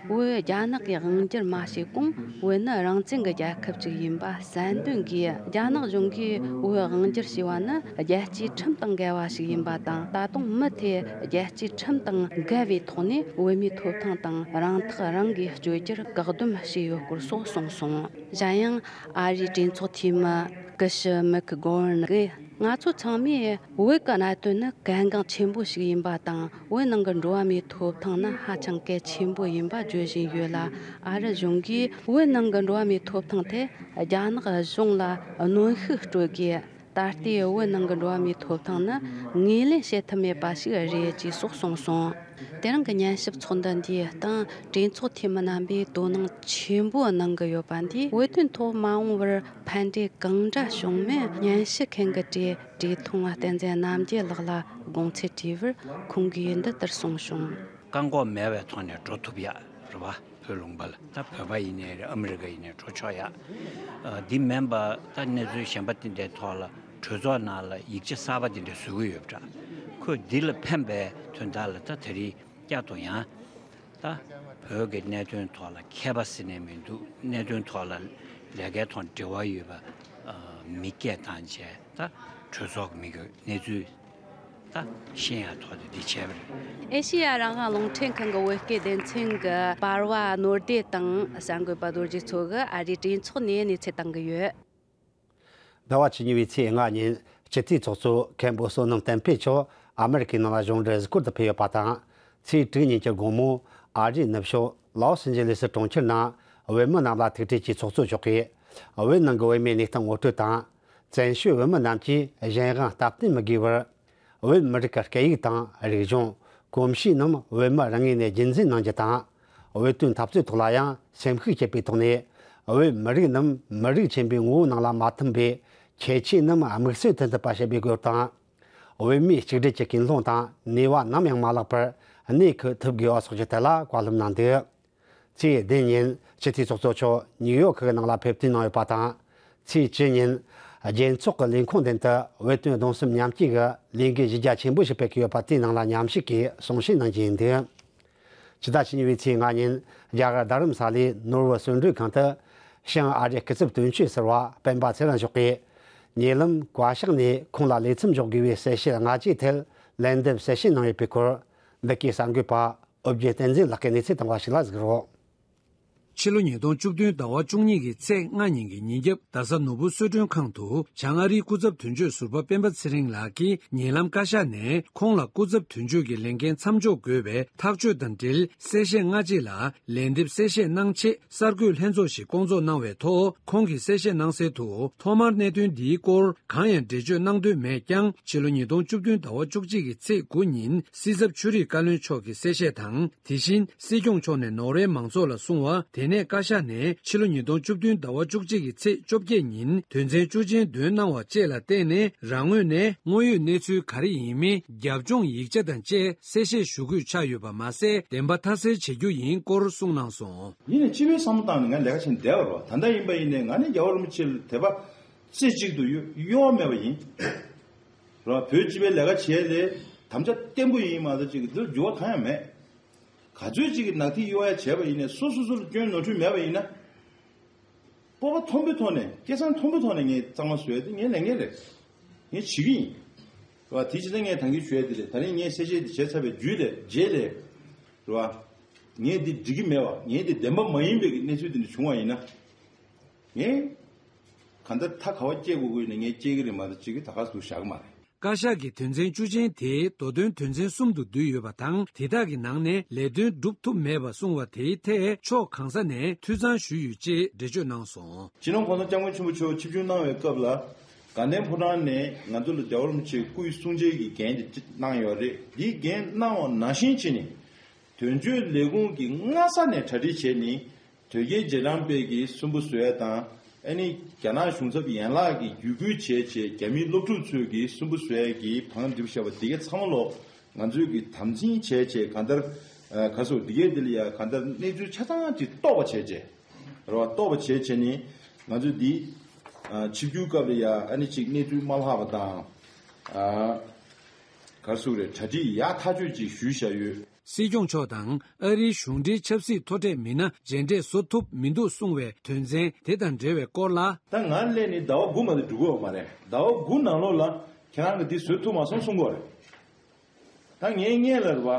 བོད་རྒྱ་ནག་གིས་དབང་སྒྱུར་མ་བྱས་གོང་བོད་ནི་རང་བཙན་གྱི་རྒྱལ་ཁབ་ཅིག་ཡིན་པ་གསལ་འདོན་གྱིས། རྒྱ་ནག་གཞུང་གིས་བོད་དབང་སྒྱུར་བྱས་པ་ནི་རྒྱལ་སྤྱིའི་ཁྲིམས་དང་འགལ་བ་ཞིག་ཡིན་པ་དང་། ད་དུང་མུ་མཐུད་རྒྱལ་སྤྱིའི་ཁྲིམས་དང་འགལ་བའི་ཐོག་ནས་བོད་མིའི་ཐོབ་ཐང་དང་རང་ཐག་རང་གིས་གཅོད་རྒྱུར་བཀག་སྡོམ་བྱས་ཡོད་སྐོར་སོགས་གསུངས་སོང་། གཞན་ཡང་ཨ་རིའི་གྲོས་ཚོགས་འཐུས་མི་སྐུ་ཞབས་མེག་གྷོ་ཝར་ནི་གིས། ང་ཚོ་ཚང་མས་བོད་ཀྱི་གནད་དོན་ནི་གལ་འགངས་ཆེན་པོ་ཞིག་ཡིན་པ་དང་། བོད་ནང་གི་འགྲོ་བ་མིའི་ཐོབ་ཐང་ནི་ཧ་ཅང་གལ་ཆེན་པོ་ཡིན་པ་བརྗོད་བཞིན་ཡོད་ལ། ཨ་རི་གཞུང་གིས་བོད་ནང་གི་འགྲོ་བ་མིའི་ཐོབ་ཐང་ཐད་རྒྱ་ནག་གཞུང་ལ་གནོན་ཤུགས་སྤྲོད་དགོས། ད་ལྟའི་བོད་ནང་གི་འགྲོ་བ་མིའི་ཐོབ་ཐང་ནི་ངོས་ལེན་བྱེད་ཐུབ་མེད་པ་ཞིག་རེད་ཅེས་སོགས་གསུངས་སོང་། དེ་རིང་གི་ཉན་ཞིབ་ཚོགས་འདུ་འདིའི་སྟེང་གྲོས་ཚོགས་འཐུས་མི་རྣམ་པས་དོ་སྣང་ཆེན་པོ་གནང་གི་ཡོད་པ་འདིས། བོད་དོན་ཐོག་མ་འོངས་པར་ཕན་འབྲས་གང་འདྲ་བྱུང་མིན་ཉན་ཞིབ་མཁན་གྱི་གྲས་བཀྲས་མཐོང་བསྟན་འཛིན་རྣམ་རྒྱལ་ལགས་ལ་དགོངས་ཚུལ་དྲིས་པར། ཁོང་གིས་འདི་ལྟར་གསུངས་བྱུང་། བཀག་འགོག་མེད་པའི་ཐོག་ནས་འགྲོ་ཐུབ་ཡ་རེད་བ། བོད་ལུང་པ་ལ། ད་བོད་པ་ཡིན་ནའི་རེད། ཨ་མི་རི་ཀ་ཡིན་ནའི་འགྲོ་ཆོག་ཡ། ཨ། འདི་མིན་པ་ད་གནས་ཚུལ་གཞན་པ་དེ་འདྲའི་ཐོག་ལ་གྲོས་ཚོགས་ནང་ལ་ཡིག་ཆ་གསར་པ་དེ་འདྲ་བཟོ་གི་ཡོད་པ་འདྲ། ཁོས་འདི་ལ་ཕན་པའི་དོན་དག་ལ་ད་དེ་རིང་བསྐྱར་དུ་ཡང་ད་བོད་ཀྱི་གནད་དོན་ཐོག་ལ་མཁས་པ་ཟེར་ནས་མི་འདུག། གནད་དོན་ཐོག་ལ་ལས་ཀའི་ཐོག་འབྲེལ་བ་ཡོད་པ། ཨ། མི་སྐད་བཏང་བྱས་ད་གྲོས་ཚོགས་ཀྱི་མི་གི་གནས་ཚུལ་ད་ཤེས་ཡ་ཐོག་ཏུ་འདི་བྱས་པ་རེད། ཨེ་ཤེ་ཡ་རང་དབང་རླུང་འཕྲིན་ཁང་གི་བོད་སྐད་སྡེ་ཚན་གྱི་པར་བ་ནོར་བདེ་དང་གསར་འགོད་པ་རྡོ་རྗེ་མཚོ་གིས་ཨ་རིའི་གྲོས་ཚོགས་ནས་གནས་ཚུལ་བཏང་གི་ཡོད། ཟླ་བ་བཅུ་གཉིས་པའི་ཚེས་ལྔ་ཉིན་སྤྱི་འཐུས་ཚོགས་གཙོ་མཁན་པོ་བསོད་ནམས་བསྟན་འཕེལ་མཆོག་ཨ་མེ་རི་ཀའི་ནང་ལ་གཞུང་འབྲེལ་གཟིགས་སྐོར་དུ་ཕེབས་ཡོད་པ་དང་། ཚེས་དྲུག་ཉིན་གྱི་དགོང་མོ་ཨ་རིའི་ནུབ་ཕྱོགས་ལོ་སི་ཨན་ཇེ་ལི་སི་གྲོང་ཁྱེར་ནང་བོད་མི་རྣམས་ལ་ཐུག་འཕྲད་ཀྱིས་ཚོགས་གཙོ་མཆོག་གིས་བོད་ནང་གི་བོད་མིའི་གནས་སྟངས་ངོ་སྤྲོད་དང་། བཙན་བྱོལ་བོད་མི་རྣམས་ཀྱིས་གཞན་དབང་སྟབས་བསྟུན་མི་དགོས་པར། བོད་མི་རིགས་ཀྱི་སྐད་ཡིག་དང་རིག་གཞུང་། གོམས་གཤིས་རྣམས་བོད་མི་རང་ངོས་ནས་རྒྱུན་འཛིན་གནང་རྒྱུ་དང་། བོད་དོན་འཐབ་རྩོད་ཐོག་ལ་ཡང་སེམས་ཤུགས་སྐྱེད་པའི་ཐོག་ནས། བོད་མི་རིགས་རྣམས་མི་རིགས་ཆེན་པོའི་ངོ་བོ་ནང་ལ་མ་འཐིམ་པའི་ཁྱད་ཆོས་རྣམས་དམིགས་སུ་ཐོན་ཐུབ་པ་བྱེད་པའི་སྐོར་དང་། བོད་མིའི་གཅིག་སྒྲིལ་གྱི་ཀུན་སློང་དང་ནུས་པ་ནམ་ཡང་མ་བརླག་པར་གནས་འཁོད་ཐུབ་དགོས་པ་སོགས་ཀྱི་ཐད་ལ་བཀའ་སློབ་གནང་འདུག། ཚེས་བདུན་ཉིན་སྤྱི་འཐུས་ཚོགས་གཙོ་མཆོག་ནིའུ་ཡོག་གི་ནང་ལ་ཕེབས་ཐོན་གནང་ཡོད་པ་དང་། ཚེས་བཅུ་ཉིན་རྒྱལ་ཚོགས་ཀྱི་ལས་ཁུངས་མདུན་དུ་བོད་དོན་སྡོམ་གསུམ་མཉམ་སྐྱེད་ཀྱི་ལས་འགུལ་གཞི་རྒྱ་ཆེན་པོ་ཞིག་སྤེལ་གྱི་ཡོད་པ་དེའི་ནང་ལ་མཉམ་ཞུགས་ཀྱིས་གསུང་བཤད་གནང་རྒྱུ་ཡིན་འདུག། ཕྱི་ཟླ་བཅུ་གཉིས་པའི་ཚེས་ལྔ་ཉིན་རྒྱ་གར་རྡ་རམ་ས་ལའི་ནོར་བུ་གསོལ་མགྲོན་ཁང་དུ་ཞིང་ཨ་རིའི་སྐུ་ཚབ་དོན་གཅོད་ཟུར་པ་སྤེན་པ་ཚེ་རིང་མཆོག་གིས་ཉེ་ལམ་བཀའ་ཤག་ནས་ཁོང་ལ་ལས་མཚམས་འཇོག་དགོས་པའི་གསལ་བཤད་སྔ་རྗེས་ཐད་ལན་འདེབས་གསལ་བཤད་གནང་ཡོད་པའི་སྐོར། འདི་གའི་གསར་འགོད་པ་ཨོ་བརྒྱུད་བསྟན་འཛིན་ལགས་ཀྱིས་གནས་ཚུལ་བཏང་བ་ཞིག་ལ་གཟིགས་རོགས། ཕྱི་ལོ་ཉིས་སྟོང་བཅུ་བདུན་ཟླ་བ་བཅུ་གཉིས་ཀྱི་ཚེས་ལྔ་ཉིན་གྱི་ཉིན་རྒྱབ་རྡ་ས་ནོར་བུ་གསོལ་མགྲོན་ཁང་དུ་བྱང་ཨ་རིའི་སྐུ་ཚབ་དོན་གཅོད་ཟུར་པ་སྤེན་པ་ཚེ་རིང་ལགས་ཀྱིས་ཉེ་ལམ་བཀའ་ཤག་ནས་ཁོང་ལ་སྐུ་ཚབ་དོན་གཅོད་ཀྱི་ལས་འགན་མཚམས་འཇོག་དགོས་པའི་ཐག་གཅོད་དང་འབྲེལ་གསལ་བཤད་སྔ་རྗེས་ལ་ལན་འདེབས་གསལ་བཤད་གནང་ཆེད་གསར་འགོད་ལྷན་ཚོགས་ཤིག་བསྐོང་ཚོགས་གནང་བའི་ཐོག། ཁོང་གིས་གསལ་བཤད་གནང་གསལ་དུ། ཐོག་མར་གནད་དོན་འདིའི་སྐོར་གང་ཡང་འགྲེལ་བརྗོད་གནང་འདོད་མེད་ཀྱང་། ཕྱི་ལོ་ཉིས་སྟོང་བཅུ་བདུན་ཟླ་བ་བཅུ་གཅིག་གི་ཚེས་དགུ་ཉིན་སྲིད་ཚབ་ཆོས་རིག་བཀའ་བློན་མཆོག་གིས་གསལ་བཤད་དང་། དེ་བཞིན་སྲིད་སྐྱོང་མཆོག་ནས་ནོར་ཝེ་མང་ཚོགས་ལ་གསུངས་པ། དེ་ནས་བཀའ་ཤག་ནས་ཕྱི་ལོ་ཉིས་སྟོང་བཅུ་བདུན་ཟླ་བ་བཅུ་གཅིག་གི་ཚེས་བཅོ་བརྒྱད་ཉིན་དོན་ཚན་བཅུ་ཅན་འདོན་གནང་བ་བཅས་ལ་བརྟེན་ནས། རང་ངོས་ནས་དངོས་ཡོད་གནས་ཚུལ་ག་རེ་ཡིན་མིན་རྒྱབ་ལྗོངས་ཡིག་ཆ་དང་བཅས་གསལ་བཤད་ཞུ་དགོས་ཆགས་ཡོད་པ་མ་ཟད། བདེན་པ་མཐའ་གསལ་བྱེད་རྒྱུ་ཡིན་སྐོར་གསུངས་གནང་སོང་། ཡིན་ནའི་སྤྱི་པའི་བསམ་བློ་བཏང་ནས་ང་ལས་ཀ་བྱས་ནས་བསྡད་པ་རེད་བ། ད་ལྟ་ཡིན་པ་ཡིན་ནའི་ང་ནི་རྒྱལ་བ་རིན་པོ་ཆེ་ལ་དད་པ་རྩེ་གཅིག་ཏུ་གཡོ་གཡོ་བ་མེད་པ་ཡིན། རེད་བ། བོད་སྤྱི་པའི་ལས་ཀ་བྱས་ལས་དམ་བཅའ་བརྟན་པོ་ཡིན་མ་གཏོགས་ཅིག་འདིར་འགྱུར་བ་གང་ཡང་མེད། ག་ཚོད་ཅིག་གི་ནག་ཐིག་གཡོ་ཡ་བྱས་པ་ཡིན་ནའི་སོ་སོ་སོ་ལ་སྐྱོན་ནོར་འཁྲུལ་མེད་པ་ཡིན་ན། སྤོབས་པ་མཐོན་པོའི་ཐོག་ནས་སྐད་གསང་མཐོན་པོའི་ཐོག་ནས་ངས་གཙང་མ་བཟོ་ཡ་དེ་ངའི་ལས་འགན་རེད། ངས་བྱེད་ཀྱི་ཡིན། རེད་བ། དེ་བྱས་ཙང་ངས་ད་གིན་ཞུ་ཡ་དེ་རེད། ད་རིང་ངས་གསལ་བཤད་དེ་བྱས་ཚར་བའི་རྒྱུད་ལས་རྗེས་ལས། རེད་བ། ངས་འདི་འགྲིག་གི་མེད་བ། ངས་འདི་བདེན་པ་མ་ཡིན་པའི་གི་གནས་ཚུལ་དེ་འདྲ་བྱུང་བ་ཡིན་ན། ངས་གང་ལྟར་ད་ག་བ་སྐྱེལ་དགོས་ཀྱི་ཡིན་ན་ངས་སྐྱེལ་གི་རེད་མ་གཏོགས་ཅིག་གི་ད་ག་སུ་བཞག་གི་མ་རེད། བཀའ་ཤག་གིས་དོན་ཚན་བཅུ་ཅན་དེ་མདོ་དོན་དོན་ཚན་གསུམ་དུ་བསྡུས་ཡོད་པ་དང་། དེ་དག་གི་ནང་ནས་ལས་དོན་སྒྲུབ་ཐུབ་མེད་པ་གསུངས་པ་དེའི་ཐད་ཕྱོགས་གང་ས་ནས་འཐུས་ཚང་ཞུས་ཡོད་ཅེས་འགྲེལ་བརྗོད་གནང་སོང་། སྤྱི་ནོར་༸གོང་ས་༸སྐྱབས་མགོན་ཆེན་པོ་མཆོག་ཆིབས་བསྒྱུར་གནང་བའི་སྐབས་ལ། དགའ་ལྡན་ཕོ་བྲང་ནས་ང་ཚོ་ལ་རྒྱལ་བ་རིན་པོ་ཆེའི་སྐུའི་གསུང་ཆོས་ཀྱི་འགན་དེ་གནང་ཡོད་རེད། འདིའི་འགན་གནང་བ་ནང་བཞིན་བྱས་ནས། དོན་གཅོད་ལས་ཁུངས་ཀྱི་སྔ་ས་ནས་གྲ་སྒྲིག་བྱས་ནས། དོལ་རྒྱལ་རྗེས་འབྲང་པའི་གི་སུན་པོ་བཟོ་ཡ་དང་ ཨ་ནི་རྒྱ་ནག་གཞུང་ཚབ་ཡན་ལག་གིས་བརྒྱུད་སྐུལ་བྱས་བྱས་རྒྱ་མིའི་སློབ་ཕྲུག་ཚོས་ཀྱིས་སུན་པོ་བཟོ་ཡས་ཀྱི་བང་སྒྲིག་བཞག་པ་འདི་ག་ཚང་མ་ལོག་ང་ཚོས་ཀྱིས་དམ་འཛིན་བྱས་བྱས་གང་ལྟར་ག་སོ་འདི་གས་འདི་ལ་ཡ་གང་ལྟར་གནས་ཚུལ་ཆ་ཚང་ཅིག་རྟོགས་པ་བྱས་བྱས་རེད་བ། རྟོགས་པ་བྱས་བྱས་ནི་ང་ཚོས་འདི་ཆིབས་བསྒྱུར་སྐབས་ལ་ཡ་ཨ་ནི་ཅིག་གནས་ཚུལ་མ་ལྷག་པ་དང་ག་སོ་རེད་གྲ་སྒྲིག་ཡག་ཐག་ཆོད་ཅིག་ཞུས་བཞག་ཡོད། སྲིད་སྐྱོང་མཆོག་དང་ཨ་རིའི་གཞུང་འབྲེལ་ཆབ་སྲིད་མཐོ་གྲས་མི་སྣ་མཇལ་འཕྲད་བཟོ་ཐུབ་མི་འདུག་གསུང་བའི་དོན་ཚན་དེ་དང་འབྲེལ་བའི་སྐོར་ལ། ད་ང་སླེབས་ནས་ཟླ་བ་དགུ་མ་གཏོགས་འགྲོ་གི་ཡོད་མ་རེད། ཟླ་བ་དགུ་ནང་ལོགས་ལ་ཁྱེད་རང་གིས་འདི་བཟོ་ཐུབ་མ་སོང་གསུང་གི་ཡོད་རེད། ད་ངའི་སྔོན་ལ་རེད་བ།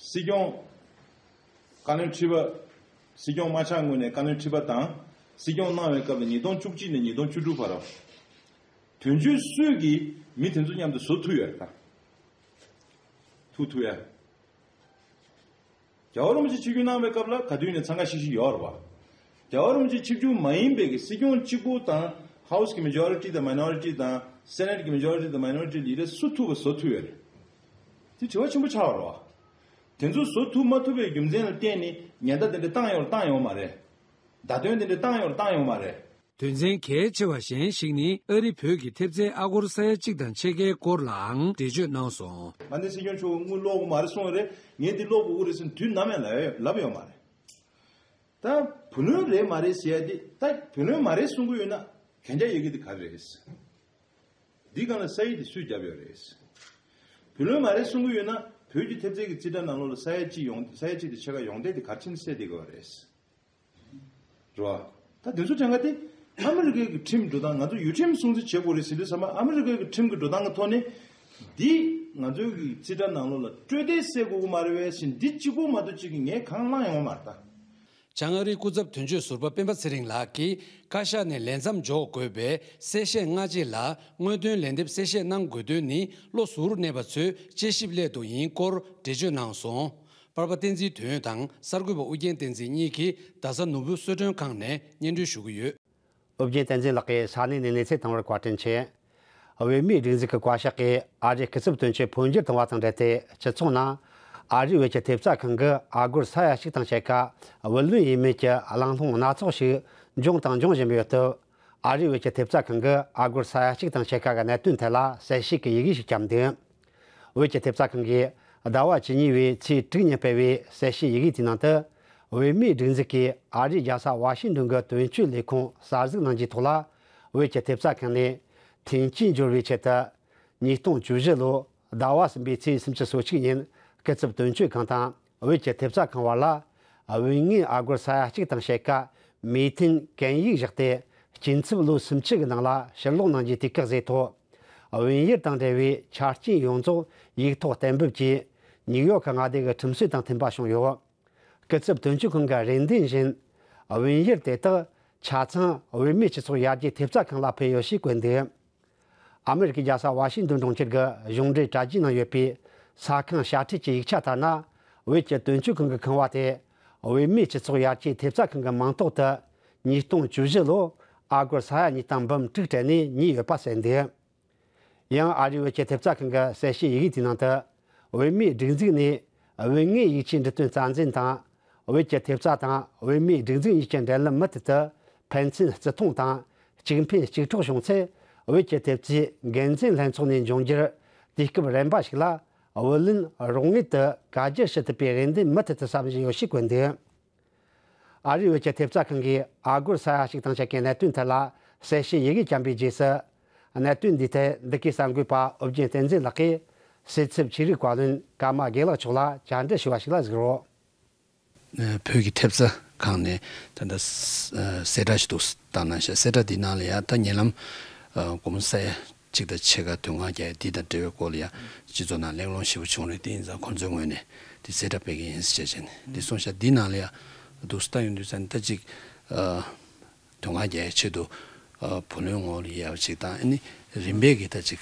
སྲིད་སྐྱོང་བཀའ་བློན་ཁྲི་པ། སྲིད་སྐྱོང་མ་ཆགས་སྔོན་ནས་བཀའ་བློན་ཁྲི་པ་དང་། སྲིད་སྐྱོང་གནང་བའི་སྐབས་ལ་ཉིས་སྟོང་བཅུ་གཅིག་ནས་ཉིས་སྟོང་བཅུ་དྲུག་བར། དོན་གཅོད་སུས་ཀྱིས་མི་དེ་ཚོ་མཉམ་དུ་བཟོ་ཐུབ་ཡོད་རེད་ད། ཐུག་ཐུབ་ཡ། རྒྱལ་བ་རིན་པོ་ཆེ་ཆིབས་བསྒྱུར་གནང་བའི་སྐབས་ལ་ག་དུས་ནས་འཚང་ཁ་ཤིག་ཤིག་ཡོད་རེད་བ། རྒྱལ་བ་རིན་པོ་ཆེ་ཆིབས་བསྒྱུར་མ་ཡིན་པའི་གི་སྲིད་སྐྱོང་གཅིག་པུ་དང་ཧའུ་སི་གི་མེ་ཇོ་རི་ཊི་དང་མའི་ནོ་རི་ཊི་དང་སེ་ནེ་ཊི་གི་མེ་ཇོ་རི་ཊི་དང་མའི་ནོ་རི་ཊི་ལ་ཡིན་ན་སུ་ཐུབ་པ་བཟོ་ཐུབ་ཡོད་རེད། དེ་དྲི་བ་ཆེན་པོ་ཆགས་པ་རེད་བ། དེ་ཚོ་བཟོ་ཐུབ་མ་ཐུབ་པའི་རྒྱུ་མཚན་ལ་བརྟེན་ནས་ཉེན་བརྡ་དེ་འདྲ་བཏང་ཡོད་རེད་བཏང་ཡོད་མ་རེད། བརྡ་དོན་དེ་འདྲ་བཏང་ཡོད་རེད་བཏང་ཡོད་མ་རེད། དོན་ཚན་གལ་ཆེ་བ་གཞན་ཞིག་ནི་ཨ་རི་བོད་ཀྱི་ཐེབས་རྩའི་ཨ་སྒོར་ས་ཡ་གཅིག་དང་ཕྱེད་ཀའི་སྐོར་ལའང་འགྲེལ་བརྗོད་གནང་སོང་། མ་ཎི་སྲིད་སྐྱོང་མཆོག་དངུལ་སློག་གི་མ་རེད་གསུངས་རེད། ངས་འདི་སློག་དགོས་ཀྱི་རེད་ཟེར་དུས་ནམ་ཡང་ལབ་ཡོད་ལབ་ཡོད་མ་རེད། ད་བུ་ལོན་རེད་མ་རེད་ཟེར་ཡ་འདི་ད་བུ་ལོན་མ་རེད་གསུང་གི་ཡོད་ན་གན་རྒྱ་ཡི་གེ་འདི་ག་རེ་རེད། འདི་སྒང་ལ་ས་ཡིག་འདི་སུས་བརྒྱབ་ཡོད་རེད། བུ་ལོན་མ་རེད་གསུང་གི་ཡོད་ན་བོད་ཀྱི་ཐེབས་རྩའི་གི་རྩིས་ཁྲ་ནང་ལོགས་ལ་ས་ཡ་གཅིག་ཡོང་ས་ཡ་གཅིག་དེ་ཕྱེད་ཀ་ཡོང་བསྡད་དེ་ག་རེ་བྱས་ནས་སེལ་བསྡད་དགོས་པ་རེད། རེད་བ། ད་དེ་ཚོ་དྲན་ག་དེ་ཨ་མི་རི་ཀའི་གི་ཁྲིམས་འགྲོ་སྟངས་ང་ཚོ་ཡུལ་ཁྲིམས་སྲུང་བརྩི་བྱེད་དགོས་རེད་ཟེར་དུས་ཙམ་པ་ཨ་མི་རི་ཀའི་གི་ཁྲིམས་ཀྱི་འགྲོ་སྟངས་ཀྱི་ཐོག་ནས་འདི་ང་ཚོའི་གི་རྩིས་ཁྲ་ནང་ལོགས་ལ་སྤྲོད་བདེ་སེལ་དགོས་ཀྱི་མ་རེད་བས་ཟེར་འདི་གཅིག་པོ་མ་གཏོགས་གཅིག་གི་ངས་གང་བླངས་ཡོང་བ་མ་རེད་ད། བྱང་ཨ་རིའི་སྐུ་ཚབ་དོན་གཅོད་ཟུར་པ་སྤེན་པ་ཚེ་རིང་ལགས་ཀྱིས་བཀའ་ཤག་ནས་ལས་མཚམས་འཇོག་དགོས་པའི་གསལ་བཤད་སྔ་རྗེས་ལ་དངོས་དོན་ལན་འདེབས་གསལ་བཤད་གནང་དགོས་དོན་ནི་བློ་གཟུར་གནས་པ་ཚོའི་དཔྱད་ཞིབ་སླད་དུ་ཡིན་སྐོར་འགྲེལ་བརྗོད་གནང་སོང་། པར་པ་བསྟན་འཛིན་དོན་དང་གསར་འགོད་པ་ཨུ་རྒྱན་བསྟན་འཛིན་གཉིས་ཀྱིས་རྡ་ས་ནོར་བུ་གསོལ་མགྲོན་ཁང་ནས་སྙན་སྒྲོན་ཞུ་གི་ཡོད། ཨོ་རྒྱན་བསྟན་འཛིན་ལགས་ཀྱིས་ས་གནས་ནས་གནས་ཚུལ་བཏང་བར་བཀའ་དྲིན་ཆེ། བོད་མིའི་སྒྲིག་འཛུགས་ཀྱི་བཀའ་ཤག་གིས་ཨ་རིའི་སྐུ་ཚབ་དོན་གཅོད་འཕོ་འགྱུར་བཏང་བ་དང་འབྲེལ་ཏེ་སྤྱི་ཚོགས་ནང་ཨ་རིའི་བོད་ཀྱི་ཐེབས་རྩ་ཁང་གི་ཨ་སྒོར་ས་ཡ་གཅིག་དང་ཕྱེད་ཀ་བུ་ལོན་ཡིན་མིན་གྱི་གླེང་སློང་སྣ་ཚོགས་ཤིག་འབྱུང་དང་འབྱུང་བཞིན་པའི་ཡོད་སྟབས། ཨ་རིའི་བོད་ཀྱི་ཐེབས་རྩ་ཁང་གིས་ཨ་སྒོར་ས་ཡ་གཅིག་དང་ཕྱེད་ཀ་གི་གནད་དོན་ཐད་ལ་གསལ་བཤད་ཀྱི་ཡི་གེ་ཞིག་བརྒྱབ་འདུག་བོད་ཀྱི་ཐེབས་རྩ་ཁང་གིས་ཟླ་བ་བཅུ་གཉིས་པའི་ཚེས་དྲུག་ཉིན་སྤེལ་བའི་གསལ་བཤད་ཡི་གེ་དེའི་ནང་དུ། བོད་མིའི་སྒྲིག་འཛུགས་ཀྱིས་ཨ་རིའི་རྒྱལ་ས་ཝ་ཤིང་ཏོན་གྱི་དོན་གཅོད་ལས་ཁུངས་གསར་འཛུགས་གནང་རྒྱུའི་ཐོག་ལ། བོད་ཀྱི་ཐེབས་རྩ་ཁང་ནས་མཐུན་རྐྱེན་སྦྱོར་བའི་ཆེད་དུ། ཉིས་སྟོང་བཅུ་བཞི་ལོ་ཟླ་བ་གསུམ་པའི་ཚེས་སུམ་ཅུ་སོ་གཅིག་ཉིན་སྐུ་ཚབ་དོན་གཅོད་ཁང་དང་བོད་ཀྱི་ཐེབས་རྩ་ཁང་བར་ལ། བོད་ངོས་ཨ་སྒོར་ས་ཡ་གཅིག་དང་ཕྱེད་ཀ་མོས་མཐུན་གན་ཡིག་བཞག་སྟེ། སྐྱིན་ཚབ་ལོ་སུམ་ཅུ་གི་ནང་ལ་ཕྱིར་སློག་གནང་རྒྱུའི་དུས་བཀག་བཟོས་ཐོག་བོད་ཡུལ་དང་འབྲེལ་བའི་ཆ་རྐྱེན་ཡོངས་རྫོགས་ཡིག་ཐོག་གཏན་འབེབས་ཀྱིས་ནིའུ་ཡོག་གི་མངའ་སྡེ་གི་ཁྲིམས་སྲོལ་དང་མཐུན་པ་བྱུང་ཡོད། སྐུ་ཚབ་དོན་གཅོད་ཁང་གི་རེ་འདུན་བཞིན། བོད་ཡུལ་དེ་དག་ཆ་ཚང་བོད་མིའི་སྤྱི་ཚོགས་ཡར་རྒྱས་ཐེབས་རྩ་ཁང་ལ་ཕུལ་ཡོད་ཞེས་བཀོད་འདུག་ཨ་མི་རི་ཀའི་རྒྱལ་ས་ཝ་ཤིང་ཏོན་གྲོང་ཁྱེར་གྱི་གཞུང་འབྲེལ་དྲ་རྒྱའི་ནང་ཡོད་པའི་ས་ཁང་ཞལ་ཕྲད་ཀྱི་ཡིག་ཆ་ལྟར་ན། བོད་ཀྱི་དོན་གཅོད་ཁང་གི་ཁང་བ་དེ་བོད་མིའི་སྤྱི་ཚོགས་ཡར་རྒྱས་ཐེབས་རྩ་ཁང་གི་མིང་ཐོག་ཏུ་ཉིས་སྟོང་བཅུ་བཞི་ལོ་ཨ་སྒོར་ས་ཡ་གཉིས་དང་འབུམ་དྲུག་སྤྲད་ནས་ཉོས་ཡོད་པ་གསལ་འདུག་ཡང་ཨ་རིའི་བོད་ཀྱི་ཐེབས་རྩ་ཁང་གི་གསལ་བཤད་ཡི་གེ་དེའི་ནང་དུ། བོད་མིའི་སྒྲིག་འཛུགས་ནས་བོད་ངོས་ཡིག་ཆའི་འབྲུ་དོན་རྩ་འཛིན་དང་། བོད་ཀྱི་ཐེབས་རྩ་དང་བོད་མིའི་སྒྲིག་འཛུགས་གཉིས་ཀྱི་འབྲེལ་ལམ་མུ་མཐུད་དུ་ཕན་ཚུན་བརྩི་མཐོང་དང་། གཅིག་ཕན་གཅིག་གྲོགས་བྱུང་ཚེ། བོད་ཀྱི་ཐེབས་རྩའི་འགན་འཛིན་ལྷན་ཚོགས་ནས་འབྱུང་འགྱུར་དུས་སྐབས་རིམ་པ་ཞིག་ལ་བུ་ལོན་རོགས་དངུལ་དུ་བཀའ་བསྒྱུར་ཞུ་ཐུབ་པའི་རེ་འདུན་མུ་མཐུད་དུ་བསམ་བཞིན་ཡོད་ཞེས་བཀོད་འདུག་ཨ་རིའི་བོད་ཀྱི་ཐེབས་རྩ་ཁང་གིས་ཨ་སྒོར་ས་ཡ་གཅིག་དང་ཕྱེད་ཀའི་གནད་དོན་ཐད་ལ་གསལ་བཤད་ཡི་གེ་བརྒྱབ་པའི་རྗེས་སུ། གནད་དོན་འདིའི་ཐད་འདི་གའི་གསར་འགོད་པ་ཨོ་རྒྱན་བསྟན་འཛིན་ལགས་ཀྱིས་སྲིད་ཚབ་ཆོས་རིག་བཀའ་བློན་ཀརྨ་དགེ་ལེགས་མཆོག་ལ་བཅར་འདྲི་ཞུ་བ་ཞིག་ལ་གཟིགས་རོགས། བོད་ཀྱི་ཐེབས་རྩ་ཁང་ནས་ད་ལྟ་གསལ་བསྒྲགས་ཤིག་འདུག་བཏང་གནང་ཤག་གསལ་བསྒྲགས་འདིའི་ནང་ལ་ཡང་ད་ཉེ་ལམ་སྒོར་མོ་ས་ཡ་གཅིག་དང་ཕྱེད་ཀ་དོན་ཁང་བརྒྱབ་ཡ་འདི་དང་འབྲེལ་བའི་སྐོར་ལ་ཡང་སྤྱི་ཚོགས་ནང་གླེང་སློང་ཞེ་པོ་བྱུང་རེད། དེ་ཡིན་ཙང་ཁོང་ཚོའི་ངོས་ནས་འདི་གསལ་བསྒྲགས་སྤེལ་གི་ཡིན་ཟེར་བྱས་བྱས་ནས་འདི་གསུངས་ཤག་འདིའི་ནང་ལ་ཡང་འདུག་སེ་ལྟ་ཡོང་དུས་ཙང་ད་ཅིག་དོན་ཁང་བརྒྱབ་ཡའི་ཆེད་དུ་བུ་ལོན་ངོ་ལ་ཡོད་པ་ཅིག་དང་ཨ་ནི་རིམ་པས་ཀྱི་ད་ཅིག་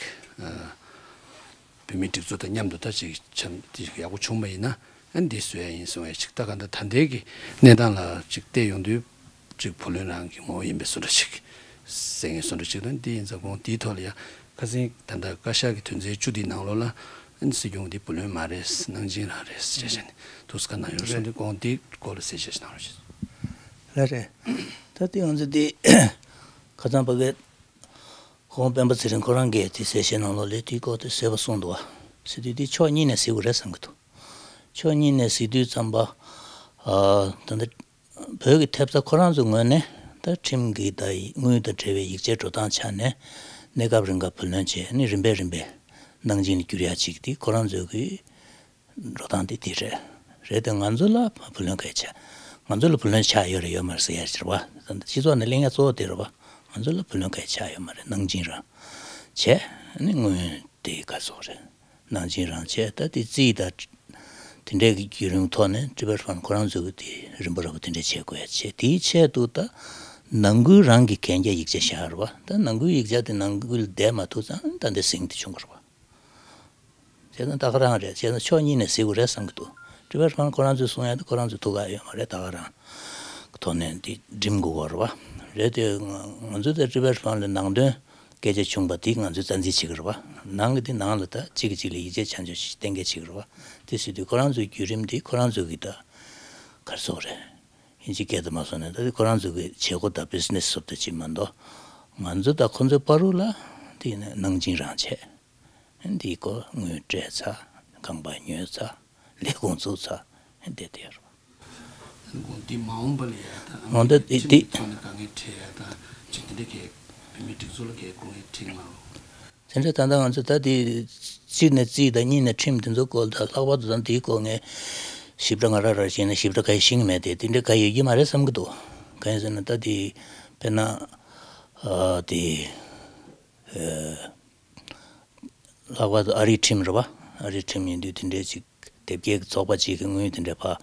བོད་མིའི་སྒྲིག་འཛུགས་དང་མཉམ་དུ་ད་ཅིག་འཆམ་ཡག་པོ་བྱུང་བ་ཡིན་ན་ཨ་ནི་འདི་བཟོ་ཡ་ཡིན་གསུང་ཡ་ཅིག་ད་ག་ད་ད་ལྟའི་གི་གནས་སྟངས་ལ་ཅིག་བལྟས་ཡོང་དུས། ཅིག་བུ་ལོན་རང་གི་ངོ་བོ་ཡིན་པའི་བཟོ་འདྲ་ཅིག་གསལ་ངེས་བཟོ་འདྲ་ཅིག་དང་འདི་ཡིན་ཙང་དགོངས་འདིའི་ཐོག་ལ་ཡང་ཁ་སང་ད་ལྟ་བཀའ་ཤག་གི་དོན་ཚན་བཅུ་འདིའི་ནང་ལོགས་ལ་ཨ་ནི་སྲིད་སྐྱོང་འདི་བུ་ལོན་མ་རེད་ནང་སྦྱིན་རང་རེད་ཅེས་བྱས་ནས་འདུག་སེ་བཀའ་གནང་ཡོད་རེད་སོང་། འདི་དགོངས་འདིའི་སྐོར་ལ་གསལ་བཤད་ཞིག་གནང་རོགས་ཞེས། ལགས་རེད། ད་དེ་ང་ཚོ་དེ་ཁ་སང་ཕ་གི་ཁོང་སྤེན་པ་ཚེ་རིང་ཁོ་རང་གིས་དེ་གསལ་བཤད་ནང་ལོགས་ལ་དེའི་སྐོར་དེ་གསལ་པོ་གསུངས་འདུག་བ། ཟེར་དུས་དེ་ཕྱོགས་གཉིས་ནས་གཟིགས་དགོས་རེད་བསམ་གྱི་འདུག་ཕྱོགས་གཉིས་ནས་གཟིགས་དུས་ཙམ་པ། ཨ། ད་ལྟ་བོད་ཀྱི་ཐེབས་རྩ་ཁོ་རང་ཚོའི་ངོས་ནས་ད་ཁྲིམས་ཀྱི་ད་དངུལ་དང་འབྲེལ་བའི་ཡིག་ཆའི་འགྲོ་སྟངས་ཆ་ནས་གནས་སྐབས་རིང་ག་བུ་ལོན་བྱས་ནས་རིམ་པས་རིམ་པས་ནང་འཇིག་ནས་བསྒྱུར་ཡ་ཅིག་དེ་ཁོ་རང་ཚོའི་གི་འགྲོ་སྟངས་དེ་དེ་རེད། རེད་དེ་ང་ཚོ་ལ་བུ་ལོན་ག་ཡི་ཆ། ང་ཚོ་ལ་བུ་ལོན་ཆགས་ཡོད་རེད་ཡོད་མ་རེད་ཟེར་ཡ་ཞིག་རེད་བ། ད་སྤྱི་ཚོགས་ནས་གླེང་ཡ་གཙོ་བོ་དེ་རེད་བ། ང་ཚོ་ལ་བུ་ལོན་ག་ཡི་ཆགས་ཡོད་མ་རེད། ནང་འཇིག་རང་བྱས་ནས་དངུལ་དེ་ག་ཚོད་རེད། ནང་འཇིག་རང་བྱས། ད་དེ་རྩིས་ད་དེ་འདྲའི་གི་བརྒྱུད་རིམ་ཐོག་ནས་ཊི་བེཊ་ཕན་ཁོ་རང་ཚོ་གི་དེ་རིམ་པ་རིམ་པ་དེ་འདྲ་བྱེད་དགོས་ཡ་བྱས། དེའི་ཆེད་དུ་ད་ནང་ཁུལ་རང་གི་གན་རྒྱ་ཡིག་ཆ་བཞག་རེད་བ། ད་ནང་ཁུལ་ཡིག་ཆ་དེ་ནང་ཁུལ་བསྡད་མ་ཐུབ་ཙང་ད་འདི་ཟིང་དེ་བྱུང་གི་རེད་བ། བྱས་ཙང་ད་ག་རང་རེད། བྱས་ཙང་ཕྱོགས་གཉིས་ནས་གཟིགས་དགོས་རེད་བསམ་གྱི་འདུག་ཊི་བེཊ་ཕན་ཁོ་རང་ཚོས་གསུང་ཡ་དེ་ཁོ་རང་ཚོའི་ཐུགས་ཁག་ཡོད་མ་རེད། ད་ག་རང་གི་ཐོག་ནས་འདི་འགྲིམ་དགོས་པ་རེད་བ། རེད་དེ་ང་ང་ཚོས་ད་ཊི་བེཊ་ཕན་ལ་ནང་དོན་སྐད་ཆ་བྱུང་བ་དེ་ང་ཚོས་རྩ་འཛིན་བྱེད་ཀྱི་རེད་བ། ནང་གི་དེ་ནང་ལ་ད་གཅིག་གིས་གཅིག་ལ་ཡིད་ཆེས་བྱ་འཇོག་ཞིག་གཏན་འཁེལ་བྱེད་ཀྱི་རེད་བ། དེ་ཟེར་དུས་ཁོ་རང་ཚོའི་བརྒྱུད་རིམ་དེ་ཁོ་རང་ཚོ་གི་ད་ག་རེ་ཟེར་དགོས་རེད། དབྱིན་ཇི་སྐད་དུ་མ་སོང་ནས་ད་དེ་ཁོ་རང་ཚོ་གི་བྱེད་སྒོ་དང་བི་ཛི་ནེ་སི་སོགས་དང་གཅིག་མ་གཏོགས། ང་ཚོ་དང་ཁོ་ཚོའི་བར་དུ་ལ་དེ་ནས་ནང་འཇིག་རང་བྱས། འདིའི་སྐོར་དངུལ་སྤྲད་ཚར། རྐང་པ་ཉོས་ཚར། ལས་ཁུངས་བཙུགས་ཚར། བསྡད་དེ་ཡོད་རེད། འདི་མ་འོངས་པ་ལ་ཡ་ད་འོ་ད་དེ་ཁྲིམས་དེ་ཀྱི་ཐོག་ནས་དཀའ་ངལ་འཕྲད་ཡ་ད་ཅིག་དེ་འདྲ་གས་བོད་མིའི་སྒྲིག་འཛུགས་ལ་གས་དཀའ་ངལ་འཕྲད་མ་རུང་། དེ་འདྲ་ད་ལྟ་ང་ཚོ་ད་དེ་གཅིག་ནས་རྩིས་དང་གཉིས་ནས་ཁྲིམས་དེ་ཚོ་སྐོར་ད་ལྷག་པར་དུ་ད་དེའི་སྐོར་ངས་ཞིབ་ཕྲ་ང་རང་རང་བྱས་ན་ཞིབ་ཕྲ་ག་ཡེ་ཤེས་ཀྱི་མེད་དེ། དེ་འདྲ་ག་ཡེ་ཡོད་ཀྱི་མ་རེད་བསམ་གྱི་འདུག་གང་ཡིན་ཟེར་ན་ད་དེ་དཔེར་ན་ཨ་དེ་ཨ། ལྷག་པར་དུ་ཨ་རིའི་ཁྲིམས་རེད་བ། ཨ་རིའི་ཁྲིམས་ཡིན་དུས་དེ་འདྲའི་ཅིག་དེབ་སྐྱེལ་གྱི་ཚོགས་པ་ཅིག་གི་དངུལ་དེ་འདྲའི་ཕར་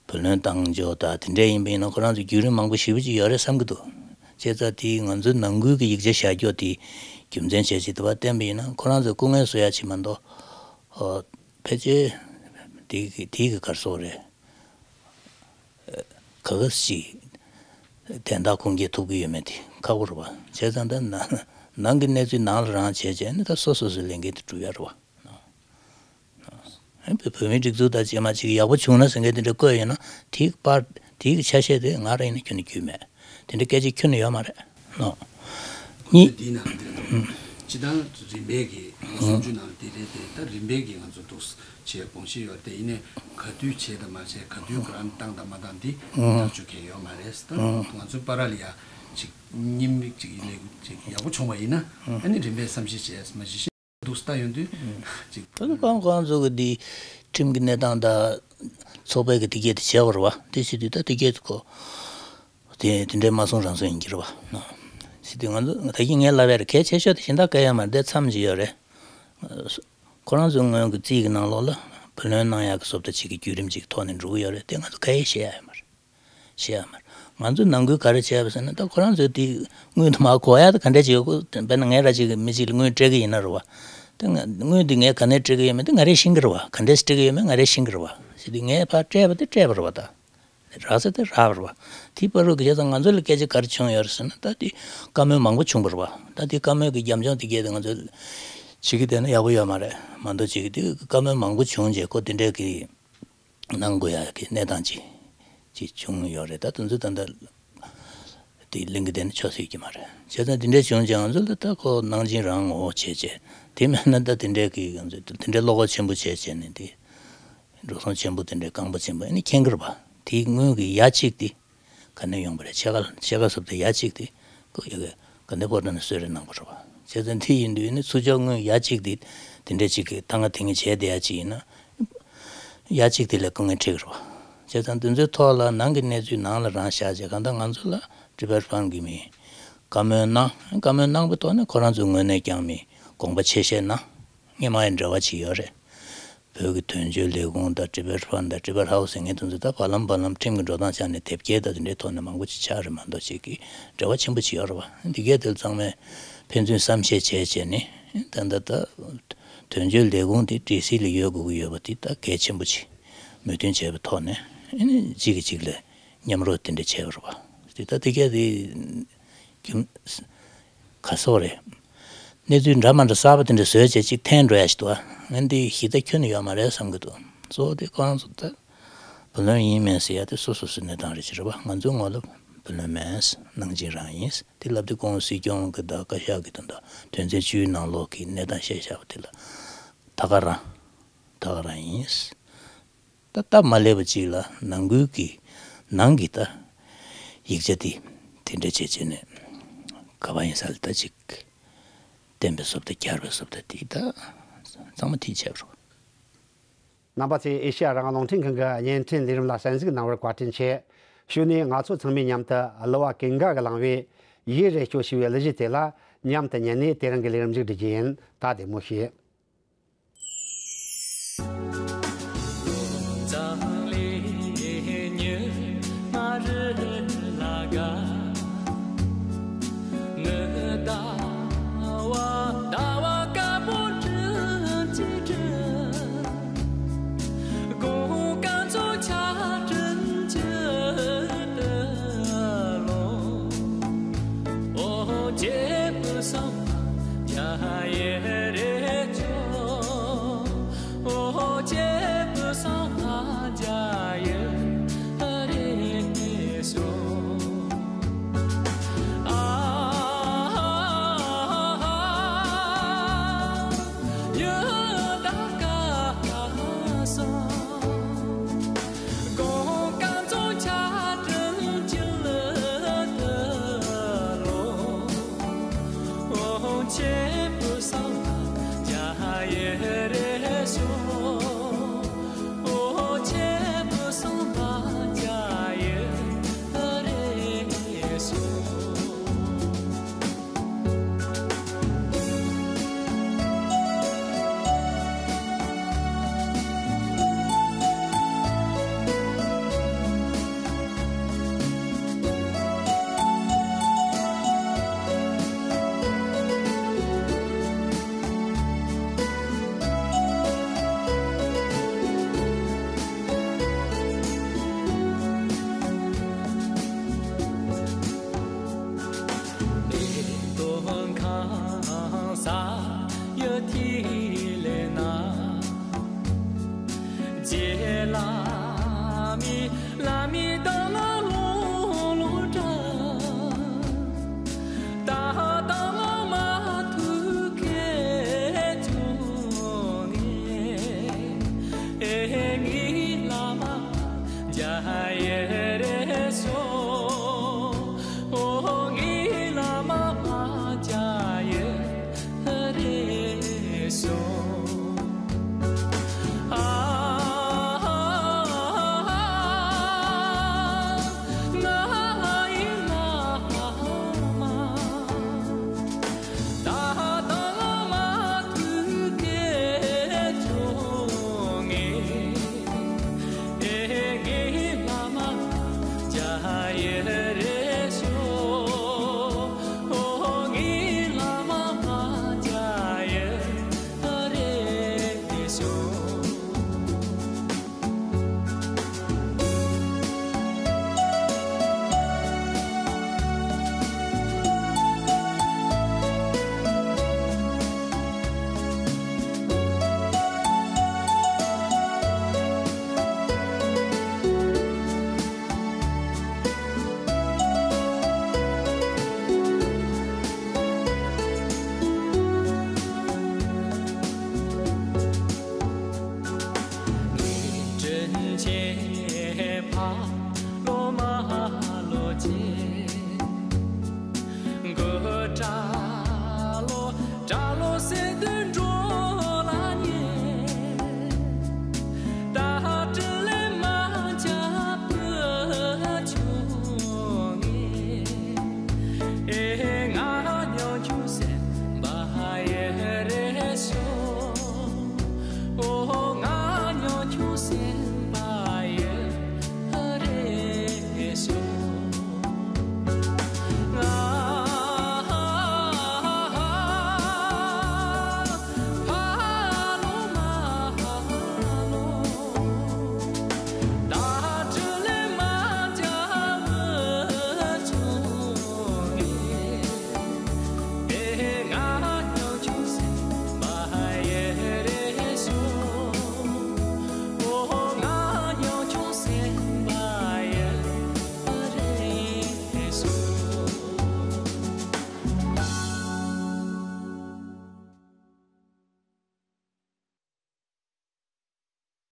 བུ་ལོན་བཏང་འཇོག་དང་དེ་འདྲའི་ཡིན་པ་ཡིན་ན་ཁོ་རང་ཚོ་བརྒྱུད་རིམ་མང་པོ་ཞེ་པོ་ཅིག་ཡོད་རེད་བསམ་གྱི་འདུག་བྱས་ཙང་དེ་ང་ཚོའི་ནང་ཁུལ་གྱི་ཡིག་ཆ་བཞག་རྒྱུ་དེ་རྒྱུ་མཚན་བྱས་ཅིག་དེ་བ་བསྟན་པ་ཡིན་ན་ཁོ་རང་ཚོས་སྐུ་ངལ་གསོ་ཡ་ཅིག་མ་གཏོགས། ཨོ། ཕལ་ཆེར་དེ་གི་དེ་གི་ག་རེ་ཟེར་དགོས་རེད། ག་ག་ཞིག་དན་རྟགས་ཁུངས་སྐྱེལ་ཐུབ་ཀྱི་ཡོད་མེད་དེ་ཁག་པོ་རེད་བ། བྱས་ཙང་ད་ནང་ནང་གི་གནས་ཚུལ་ནང་ལ་རང་བྱས་བྱས་ནས་ད་སོ་སོ་སོའི་ལས་འགན་དེ་སྒྲུབ་ཡ་རེད་བ། ཨ་ནི་བོད་མིའི་སྒྲིག་འཛུགས་དང་རྗེས་མ་ཅིག་ཡག་པོ་བྱུང་ན་ཟེར་མཁན་དེ་འདྲ་བཀོད་ཡོད་ན་དེའི་པར་དེའི་ཆ་ཤས་དེ་ང་རང་ཡིན་ན་ཁྱོན་ནས་རྒྱུས་མེད། དེ་འདྲ་སྐད་ཆ་ཁྱོན་ནས་ཡོད་མ་རེད། ནོ། གཉིས། དེའི་ནང་དེ་རེད་འདུག་སྤྱི་བཏང་རིམ་པས་ཀྱི་སུམ་ཅུ་ནང་དེ་རེད་དེ། ད་རིམ་པས་ཀྱི་ང་ཚོ་འདུག་བྱས་དགོངས་བཞེས་ཡོད་དེ། ཡིན་ནའི་ག་དུས་བྱས་དང་མ་བྱས། ག་དུས་ག་རང་བཏང་དང་མ་བཏང་དེ་ཐག་གཅོད་མཁན་ཡོད་མ་རེད། ད་ང་ཚོའི་བར་ལ་ཡ་ཅིག་མཉམ་རིག་ཅིག་ཡིན་ལས་ཅིག་ཡག་པོ་བྱུང་བ་ཡིན་ན་ཨ་ནི་རིམ་པས་བསམ་ཤེས་བྱས་མ་གཞི་ཤེས་འདུག་ལྟ་ཡོང་དུས་ཅིག་ད་ལྟ་ཁོང་ཁོང་ཚོ་གི་འདི་ཁྲིམས་ཀྱི་གནས་སྟངས་དང་ཚོགས་པའི་གི་དེ་གས་དེ་བྱས་པ་རེད་བ། དེ་བྱེད་དུས་ད་དེ་གས་དེ་ཁོ་དེ་དེ་འདྲའི་མ་སོང་རང་སོང་ཡིན་གྱི་རེད་བ། ཟེར་དུས་ང་ཚོ་ད་གིན་ངས་ལབ་ཡ་རེད། གལ་ཆེ་ཤོས་དེ་གཞན་དག་ག་ཡང་མ་རེད། དེ་མཚམས་ཅིག་ཡོད་རེད། ཁོ་རང་ཚོའི་སྔོན་གྱི་རྩིས་ཀྱི་ནང་ལོགས་ལ་བུ་ལོན་གནང་ཡག་གི་བཟོ་ལྟ་ཅིག་གི་བརྒྱུད་རིམ་ཅིག་ཐོག་ནས་འགྲོ་གི་ཡོད་རེད། དེ་ང་ཚོ་ག་ཡེ་ཤེས་ཡ་ཡོད་མ་རེད། ཤེས་ཡ་མ་རེད། ང་ཚོས་ནང་ཁུལ་ག་རེ་བྱས་པ་ཟེར་ན། ད་ཁོ་རང་ཚོས་དེ་དངུལ་དུ་མ་གོ་ཡ་ད་ག་འདྲས་བྱེད་དགོས། དཔེར་ན་ངས་ར་ཅིག་མི་གཅིག་ལ་དངུལ་སྤྲད་ཀྱི་ཡིན་ན་རེད་བ། ད་ང་དངུལ་འདི་ངས་ག་ནས་སྤྲད་ཀྱི་ཡོད་མེད་དེ་ང་རས་ཤེས་ཀྱི་རེད་བ། ག་འདྲས་སྤྲད་ཀྱི་ཡོད་མེད་ང་རས་ཤེས་ཀྱི་རེད་བ། ཟེར་དུས་ངས་ཕར་སྤྲད་པ་དེ་སྤྲད་པ་རེད་བ། ད་རག་ས་དེ་རག་པ་རེད་བ། དེའི་བར་དུ་གི་བྱས་ཙང་ང་ཚོ་ལ་སྐད་ཆ་ག་རེ་བྱུང་ཡོད་རེད་ཟེར་ན། ད་དེ་བཀའ་མོལ་མང་པོ་བྱུང་བ་རེད་བ། ད་དེ་བཀའ་མོལ་གྱི་རྒྱབ་ལྗོངས་དེ་གས་དེ་ང་ཚོས་བྱེད་ཀྱི་བསྡད་ན་ཡག་པོ་ཡོད་མ་རེད། མ་གཏོགས་བྱེད་ཀྱི་དེ་བཀའ་མོལ་མང་པོ་བྱུང་རྗེས་ཁོ་དེ་འདྲས་ཀྱི་གནང་དགོས་ཡག་གི་གནས་སྟངས་ཅིག་ཅིག་བྱུང་ཡོད་རེད། ད་དེ་ཚོ་ད་ལྟ་དེ་གླེང་གི་བསྡད་ན་ཆོག་སྲིད་ཀྱི་མ་རེད། བྱས་ཙང་དེ་འདྲ་བྱུང་ཙང་ང་ཚོ་ལ་ད་ཁོ་ནང་འཇིག་རང་ངོ་བྱས་བྱས། དེ་མིན་ན་ད་དེ་འདྲའི་གི་ང་ཚོ་དེ་འདྲའི་བློ་ཁོག་ཆེན་པོ་བྱས་བྱས་ནས་དེ་འགྲོ་སོང་ཆེན་པོ་དེ་འདྲའི་རྐང་པ་ཆེན་པོ་ཨ་ནི་འཁྱེར་གི་རེད་པ། དེའི་དངུལ་གི་ཡ་གཅིག་དེ་ག་ནས་ཡོང་བ་རེད། ཕྱེད་ཀ་ཕྱེད་ཀ་སོབ་དེ་ཡ་གཅིག་དེ་ཁོ་ཡ་གི་ག་འདྲ་པོ་ན་གསོལ་རས་གནང་བ་རེད་པ། བྱས་ཙང་དེ་ཡིན་དུས་ནི་ཚུར་ཕྱོགས་དངུལ་ཡ་གཅིག་དེ་དེ་འདྲ་གཅིག་གི་ད་ང་དེ་ངས་བྱས་བསྡད་ཡ་གཅིག་ཡིན་ན། ཡ་གཅིག་དེ་ལས་དཀའ་ངལ་འཕྲད་ཀྱི་རེད་པ། བྱས་ཙང་དེ་ཚོའི་ཐོག་ལ་ནང་གི་གནས་ཚུལ་ནང་ལ་རང་བཞག་བྱས། གང་ལྟར་ང་ཚོ་ལ་ཊི་བེཊ་ཕན་གྱི་མི་བཀའ་མོལ་གནང་། བཀའ་མོལ་གནང་པའི་ཐོག་ནས་ཁོ་རང་ཚོའི་ངོས་ནས་ཀྱང་མི་དགོངས་པ་ཆེ་བཞེས་གནང་། སྔོན་མ་ཡི་འབྲེལ་བ་ཅིག་ཡོད་རེད། བོད་ཀྱི་དོན་གཅོད་ལས་ཁུངས་དང་ཊི་བེཊ་ཕན་དང་ཊི་བེཊ་ཧའུ་སི་ཟེར་མཁན་དེ་ཚོ་ད་བར་ལམ་བར་ལམ་ཁྲིམས་ཀྱི་འགྲོ་སྟངས་ཆ་ནས་དེབ་སྐྱེལ་དང་དེ་འདྲའི་ཐོག་ནས་མང་པོ་ཅིག་ཆགས་རེད་མ་གཏོགས་ཅིག་གི་འབྲེལ་བ་ཆེན་པོ་ཅིག་ཡོད་རེད་པ། འདི་གས་དེ་ཚང་མས་ཕན་ཚུན་བསམ་ཤེས་བྱས་བྱས་ནས་ད་ལྟ་ད། དོན་གཅོད་ལས་ཁུངས་དེ་ཌི་སི་ལ་ཡོད་དགོས་ཀྱི་ཡོད་པ་དེ་ད་གལ་ཆེན་པོ་ཅིག་མོས་མཐུན་བྱས་པའི་ཐོག་ནས་ཨ་ནི་གཅིག་གིས་གཅིག་ལ་མཉམ་རོགས་དེ་འདྲ་བྱས་པ་རེད་པ། དེ་ད་དེ་གས་དེ་རྒྱུ་ག་སོགས་རེད། གནས་ཚུལ་འདྲ་མ་འདྲ་གསར་པ་དེ་འདྲ་བཟོས་བྱས་གཅིག་འཐེན་འགྲོ་ཡ་ཞིག་འདུག་ཨ། ང་འདི་གཞི་རྩ་ཁྱོན་ནས་ཡོད་མ་རེད་བསམ་གྱི་འདུག་གཙོ་བོ་དེ་ཁོ་རང་ཚོ་ད་བུ་ལོན་ཡིན་མིན་ཟེར་ཡ་དེ་སོ་སོ་སོའི་གནས་སྟངས་རེད་ཅེས་རེད་པ། ང་ཚོའི་ངོས་ལ་ ཨུ་ལོན་མེན་ནང་ཆེན་རང་ཡིན། དེ་ལབ་དུས་ཁོང་སྲིད་སྐྱོང་གི་དང་བཀའ་ཤག་གི་དང་དང་དོན་ཚན་བཅུའི་ནང་ལོགས་ཀྱི་གནས་སྟངས་བཤད་བཞག་པ་དེ་ལ་ད་ག་རང་ད་ག་རང་ཡིན། ད་སྟབས་མ་ལེགས་པ་ཅིག་ལ་ནང་ཁུལ་གྱི་ནང་གི་ད་ཡིག་ཆ་དེ་དེ་འདྲ་བྱས་བྱས་ནས་ག་པར་ཡིན་ས་ལ་ད་ཅིག་བསྟན་པའི་བཟོ་ལྟ་གྱར་བའི་བཟོ་ལྟ་དེ་ད་ཚང་མ་དེ་བྱས་པ་རེད། རྣམ་པ་ཚོས་ཨེ་ཤེ་ཡ་རང་དབང་རླུང་འཕྲིན་ཁང་གི་བརྙན་འཕྲིན་ལས་རིམ་ལ་གསན་གཟིགས་གནང་བར་བཀའ་དྲིན་ཆེ། གཞུག་ནས་ང་ཚོ་ཚང་མས་མཉམ་དུ་གླུ་བ་ཀུན་དགའ་གིས་བླངས་པའི་ཡིད་རེ་སྐྱོ་ཞེས་པའི་གླུ་གཞས་དེ་ལ་མཉམ་དུ་ཉན་ནས་དེ་རིང་གི་ལས་རིམ་མཇུག་སྒྲིལ་རྒྱུ་ཡིན། ད་བདེ་མོ་བྱོས།